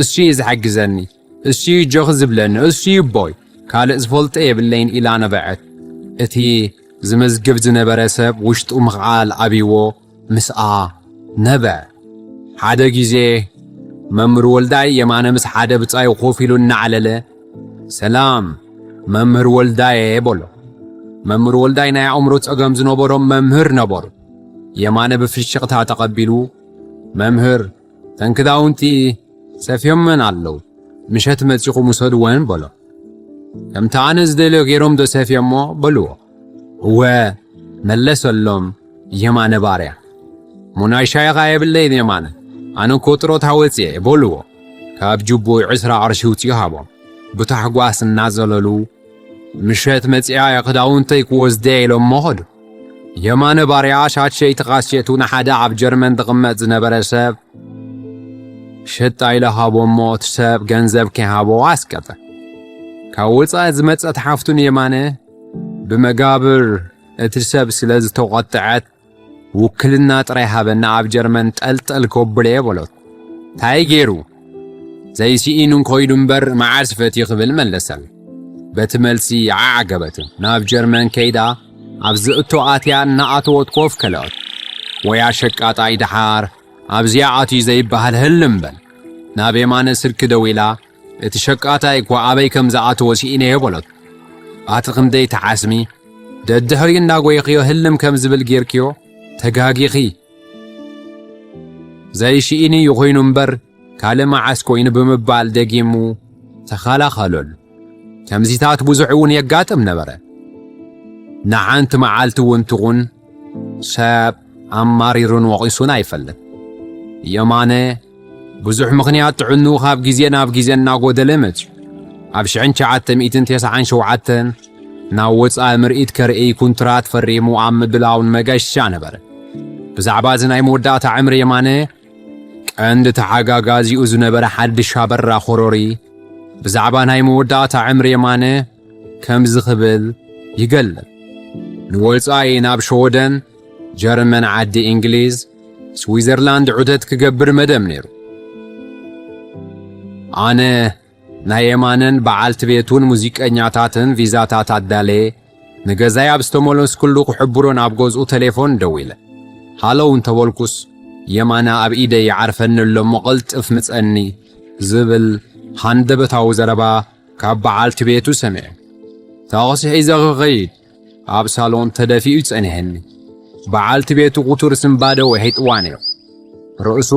እሱ እዩ ዝሕግዘኒ። እሱ እዩ ጆኽ ዝብለኒ። እሱ እዩ ቦይ። ካልእ ዝፈልጦ የብለይን" ኢላ ነበዐት። እቲ ዝምዝግብ ዝነበረ ሰብ ውሽጡ ምኽኣል ኣብይዎ ምስኣ ነበዐ። ሓደ ግዜ መምህር ወልዳይ የማነ ምስ ሓደ ብጻዩ ኮፍ ኢሉ እናዕለለ፣ "ሰላም መምህር ወልዳየ" በሎ። መምህር ወልዳይ ናይ ኣእምሮ ጸገም ዝነበሮም መምህር ነበሩ። የማነ ብፍሽኽታ ተቐቢሉ፣ "መምህር፣ ተን ክዳውንቲ ሰፍዮመን ኣለዉ፣ ምሸት መጺኹም ውሰድወን" በሎ። "ከምቲ ኣነ ዝደልዮ ገይሮም ዶ ሰፍዮሞ?" በልዎ። "እወ" መለሰሎም የማነ ባርያ። "እሞ ናይ ሻሂ ኸኣ የብለይን የማነ፣ ኣነ እኮ ጥሮታ ወጺኤ" በልዎ። ካብ ጅቡ ዕስራ ቅርሺ ውጽኡ ሃቦም። ብታሕጓስ እናዘለሉ፣ "ምሸት መጺኣ እየ ክዳውንተይ ክወስደ" ኢሎሞ ኸዱ። የማነ ባርያ ሻሸይቲ ካሴቱ ንሓደ ኣብ ጀርመን ዝቕመጥ ዝነበረ ሰብ ሸጣ ኢለ ሃቦሞ፣ እቲ ሰብ ገንዘብ ከይሃቦ ኣስቀጠ። ካብ ወጻኢ ዝመጸት ሓፍቱ ንየማነ ብመጋብር እቲ ሰብ ስለ ዝተቖጥዐት፣ "ውክልና ጥራይ ሃበና፣ ኣብ ጀርመን ጠልጠል ከብሎ እየ" በሎት። "ታይ ገይሩ? ዘይስኢኑ እንኮይዱ እምበር መዓስ ፈትዩ?" ክብል መለሰል። በቲ መልሲ ዓዓገበትን። ናብ ጀርመን ከይዳ ኣብ ዝእቶ ኣትያ እናኣተወት ኮፍ ከለኦት። ወያ ሸቃጣይ ደሓር ኣብዚኣ ኣትዩ ዘይበሃል ህልም በል። ናብ የማነ ስልኪ ደዊላ፣ "እቲ ሸቃጣይ እኳ ኣበይ ከም ዝኣተወ ስኢነዮ" በሎት። "ኣቲ ክንደይ ተዓስሚ፣ ደድሕሪኡ እንዳጎየኽዮ ህልም ከም ዝብል ጌርክዮ፣ ተጋጊኺ። ዘይሽኢኒ እዩ ኮይኑ እምበር፣ ካልእ መዓስ ኮይኑ" ብምባል ደጊሙ ተኸላኸለሉ። ከምዚታት ብዙሕ እውን የጋጥም ነበረ። ንሓንቲ መዓልቲ እውን ትኹን ሰብ ኣማሪሩን ወቒሱን ኣይፈልጥ። የማነ ብዙሕ ምኽንያት ጥዕንኡ ካብ ግዜ ናብ ግዜ እናጎደለ መጺኡ። ኣብ ሽሕን ትሽዓተ ሚእትን ተስዓን ሸውዓተን ናብ ወጻኢ ምርኢት ከርኢ ኩንትራት ፈሪሙ ኣብ ምድላውን መገሻ ነበረ። ብዛዕባ እዚ ናይ መወዳእታ ዕምሪ የማነ ቀንዲ ተሓጋጋዚኡ ዝነበረ ሓድሽ ኣበራ ኮሮሪ ብዛዕባ ናይ መወዳእታ ዕምሪ የማነ ከምዚ ክብል ይገልጽ። ንወጻኢ ናብ ሸወደን፣ ጀርመን፣ ዓዲ እንግሊዝ፣ ስዊዘርላንድ ዑደት ክገብር መደብ ነይሩ። ኣነ ናይ የማነን በዓልቲ ቤቱን ሙዚቀኛታትን ቪዛታት ኣዳለየ፣ ንገዛይ ኣብ ዝተመለስኩሉ ክሕብሮ ናብ ገዝኡ ቴሌፎን ደዊለ። ሃለው እንተበልኩስ፣ የማነ ኣብ ኢደይ ይዓርፈኒ ኣሎ እሞ ቅልጥፍ ምጸኒ ዝብል ሃንደበታዊ ዘረባ ካብ በዓልቲ ቤቱ ሰሚዐ። ታኽሲ ሒዘ ክኸይድ ኣብ ሳሎን ተደፊኡ ጸኒሐኒ። በዓልቲ ቤቱ ቁቱር ስንባደ ውሒጥዋ ነይሩ። ርእሱ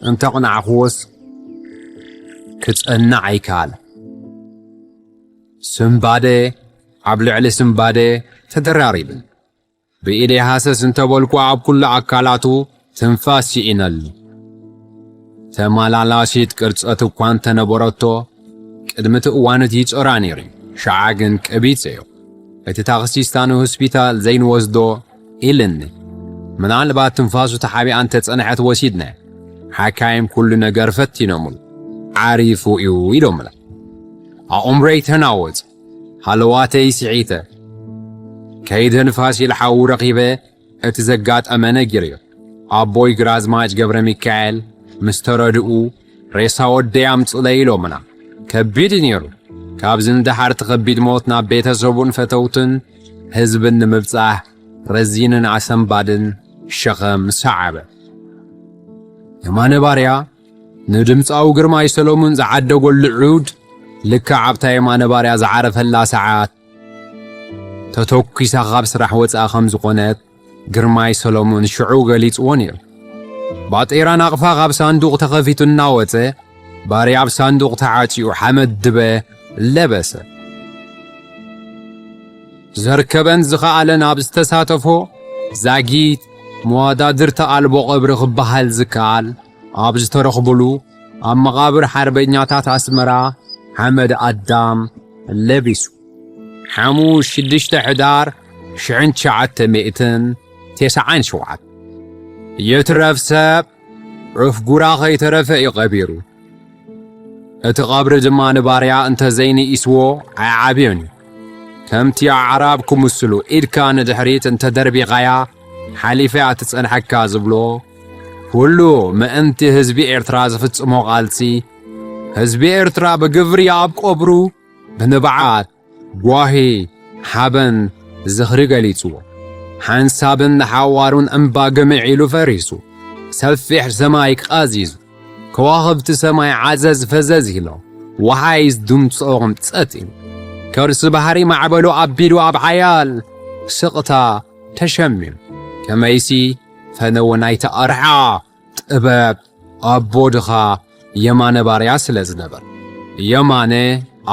እንተቕናዕኩዎስ ክጸንዕ ኣይከኣለ። ስንባደ ኣብ ልዕሊ ስንባደ ተደራሪቡ። ብኢደይ ሃሰስ እንተበልኩ ኣብ ኩሉ ኣካላቱ ትንፋስ ስኢነሉ። ተመላላሲት ቅርጸት እኳ እንተነበረቶ፣ ቅድሚ እቲ እዋን እቲ ይጾራ ነይሩ። ሸዓ ግን ቀቢጸዮ። እቲ ታክሲስታ ንሆስፒታል ዘይንወስዶ ኢልኒ። ምናልባት ትንፋሱ ተሓቢኣ እንተጸንሐት ወሲድና። ሓካይም ኩሉ ነገር ፈቲኖምሉ። ዓሪፉ እዩ ኢሎምና። ኣእምሮይ ተናወጸ። ሃለዋተይ ስሒተ። ከይደ ንፋሲል ሓው ረኺበ እቲ ዘጋጠመ ነጊረዮ። ኣቦይ ግራዝማች ገብረ ሚካኤል ምስ ተረድኡ፣ "ሬሳ ወደይ ኣምጽለይ" ኢሎምና። ከቢድ እዩ ነይሩ። ካብዚ ንደሓር እቲ ከቢድ ሞት ናብ ቤተሰቡን ፈተውትን ህዝብን ንምብጻሕ ረዚንን ኣሰንባድን ሸኸም ሰዓበ። የማነ ባርያ ንድምጻዊ ግርማይ ሰሎሙን ዝዓደገሉ ዑድ ልክዕ ኣብታ የማነ ባርያ ዝዓረፈላ ሰዓት ተተኲሳ ካብ ስራሕ ወጻ ከም ዝኾነት ግርማይ ሰሎሙን ሽዑ ገሊጽዎ ነይሩ። ባጤራ ናቕፋ ካብ ሳንዱቕ ተኸፊቱ እናወጸ ባርያ ኣብ ሳንዱቕ ተዓጽዩ ሓመድ ድበ ለበሰ። ዘርከበን ዝኸኣለን ኣብ ዝተሳተፎ ዛጊት መዋዳድርቲ ኣልቦ ቀብሪ ክበሃል ዝከኣል ኣብ ዝተረኽብሉ ኣብ መቓብር ሓርበኛታት ኣስመራ ሓመድ ኣዳም ለቢሱ። ሓሙስ ሽዱሽተ ሕዳር ሽሕን ትሽዓተ ሚእትን ተስዓን ሸውዓተ ይትረፍ ሰብ ዑፍ ጉራ ከይተረፈ እዩ ቀቢሩ። እቲ ቀብሪ ድማ ንባርያ እንተዘይንኢስዎ ኣይዓብዮን እዩ። ከምቲ ኣዕራብ ክምስሉ ኢድካ ንድሕሪት እንተደርቢኻያ ሓሊፋ እያ ትጸንሐካ ዝብሎ፣ ኩሉ ምእንቲ ህዝቢ ኤርትራ ዝፍጽሞ ቃልሲ፣ ህዝቢ ኤርትራ ብግብሪ ኣብ ቀብሩ ብንብዓት፣ ጓሂ፣ ሓበን፣ ዝኽሪ ገሊጽዎ። ሓንሳብን ንሓዋሩን እምባ ግምዕ ኢሉ ፈሪሱ። ሰፊሕ ሰማይ ቃዚዙ። ከዋኽብቲ ሰማይ ዓዘዝ ፈዘዝ ኢሎም። ወሓይዝ ድምጾም ጸጥ ኢሉ። ከርሲ ባሕሪ ማዕበሉ ኣቢሉ ኣብ ሓያል ስቕታ ተሸሚሙ። ከመይሲ ፈነወ ናይቲ ኣርሓ ጥበብ ኣቦ ድኻ የማነ ባርያ ስለ ዝነበር። የማነ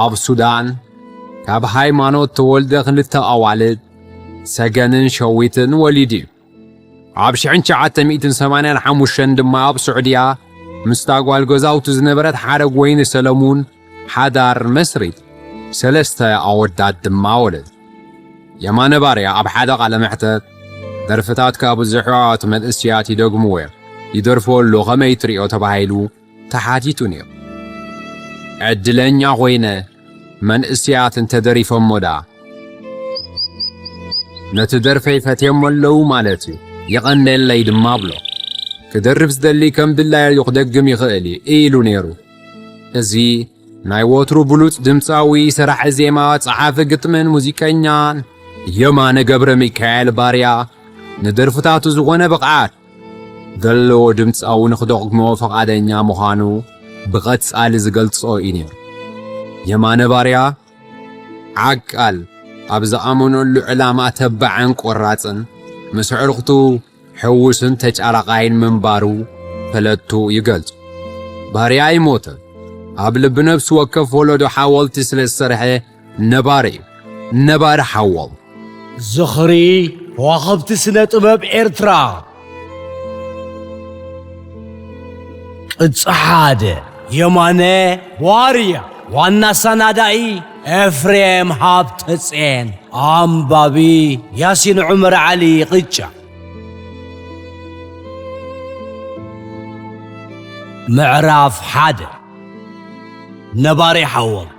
ኣብ ሱዳን ካብ ሃይማኖት ተወልደ ክልተ ኣዋልድ ሰገንን ሸዊትን ወሊዱ እዩ። ኣብ ሽሕን ትሽዓተ ሚእትን ሰማንያን ሓሙሽተን ድማ ኣብ ስዑድያ ምስታ ጓል ገዛውቱ ዝነበረት ሓረግ ወይኒ ሰለሙን ሓዳር መስሪት። ሰለስተ ኣወዳት ድማ ወለድ። የማነ ባርያ ኣብ ሓደ ቃለ መሕተት፣ ደርፍታትካ ብዙሓት መንእስያት ይደግምዎ እዮም፣ ይደርፍዎ ኣሎ፣ ከመይ ትሪኦ ተባሂሉ ተሓቲቱ ነይሩ። ዕድለኛ ኮይነ መንእስያት እንተደሪፎሞ ደኣ ነቲ ደርፈይ ፈትየሞ ኣለዉ ማለት እዩ፣ የቐንየለይ ድማ ብሎ። ክደርፍ ዝደሊ ከም ድላዩ ክደግም ይኽእል እዩ ኢሉ ነይሩ። እዚ ናይ ወትሩ ብሉጽ ድምጻዊ፣ ሰራሒ ዜማ፣ ጸሓፊ ግጥምን ሙዚቀኛን የማነ ገብረ ሚካኤል ባርያ ንደርፍታቱ ዝኾነ ብቕዓት ዘለዎ ድምጻዊ ንኽደግሞ ፍቓደኛ ምዃኑ ብቐጻሊ ዝገልጾ እዩ ነይሩ። የማነ ባርያ ዓቃል፣ ኣብ ዝኣመነሉ ዕላማ ተባዕን ቆራጽን፣ ምስ ኣዕሩኽቱ ሕዉስን ተጫራቓይን ምንባሩ ፈለጥቱ ይገልጹ። ባርያ ኣይሞተን። ኣብ ልቢ ነፍሲ ወከፍ ወለዶ ሓወልቲ ስለ ዝሰርሐ ነባሪ እዩ። ነባሪ ሓወልቲ። ዝኽሪ ከዋኽብቲ ስነ ጥበብ ኤርትራ። ቅጽ ሓደ። የማነ ባርያ። ዋና ኣሰናዳኢ ኤፍሬም ሃብተጽዮን። ኣንባቢ ያሲን ዑመር ዓሊ ቅጫ። ምዕራፍ ሓደ። ነባሪ ሓወልቲ።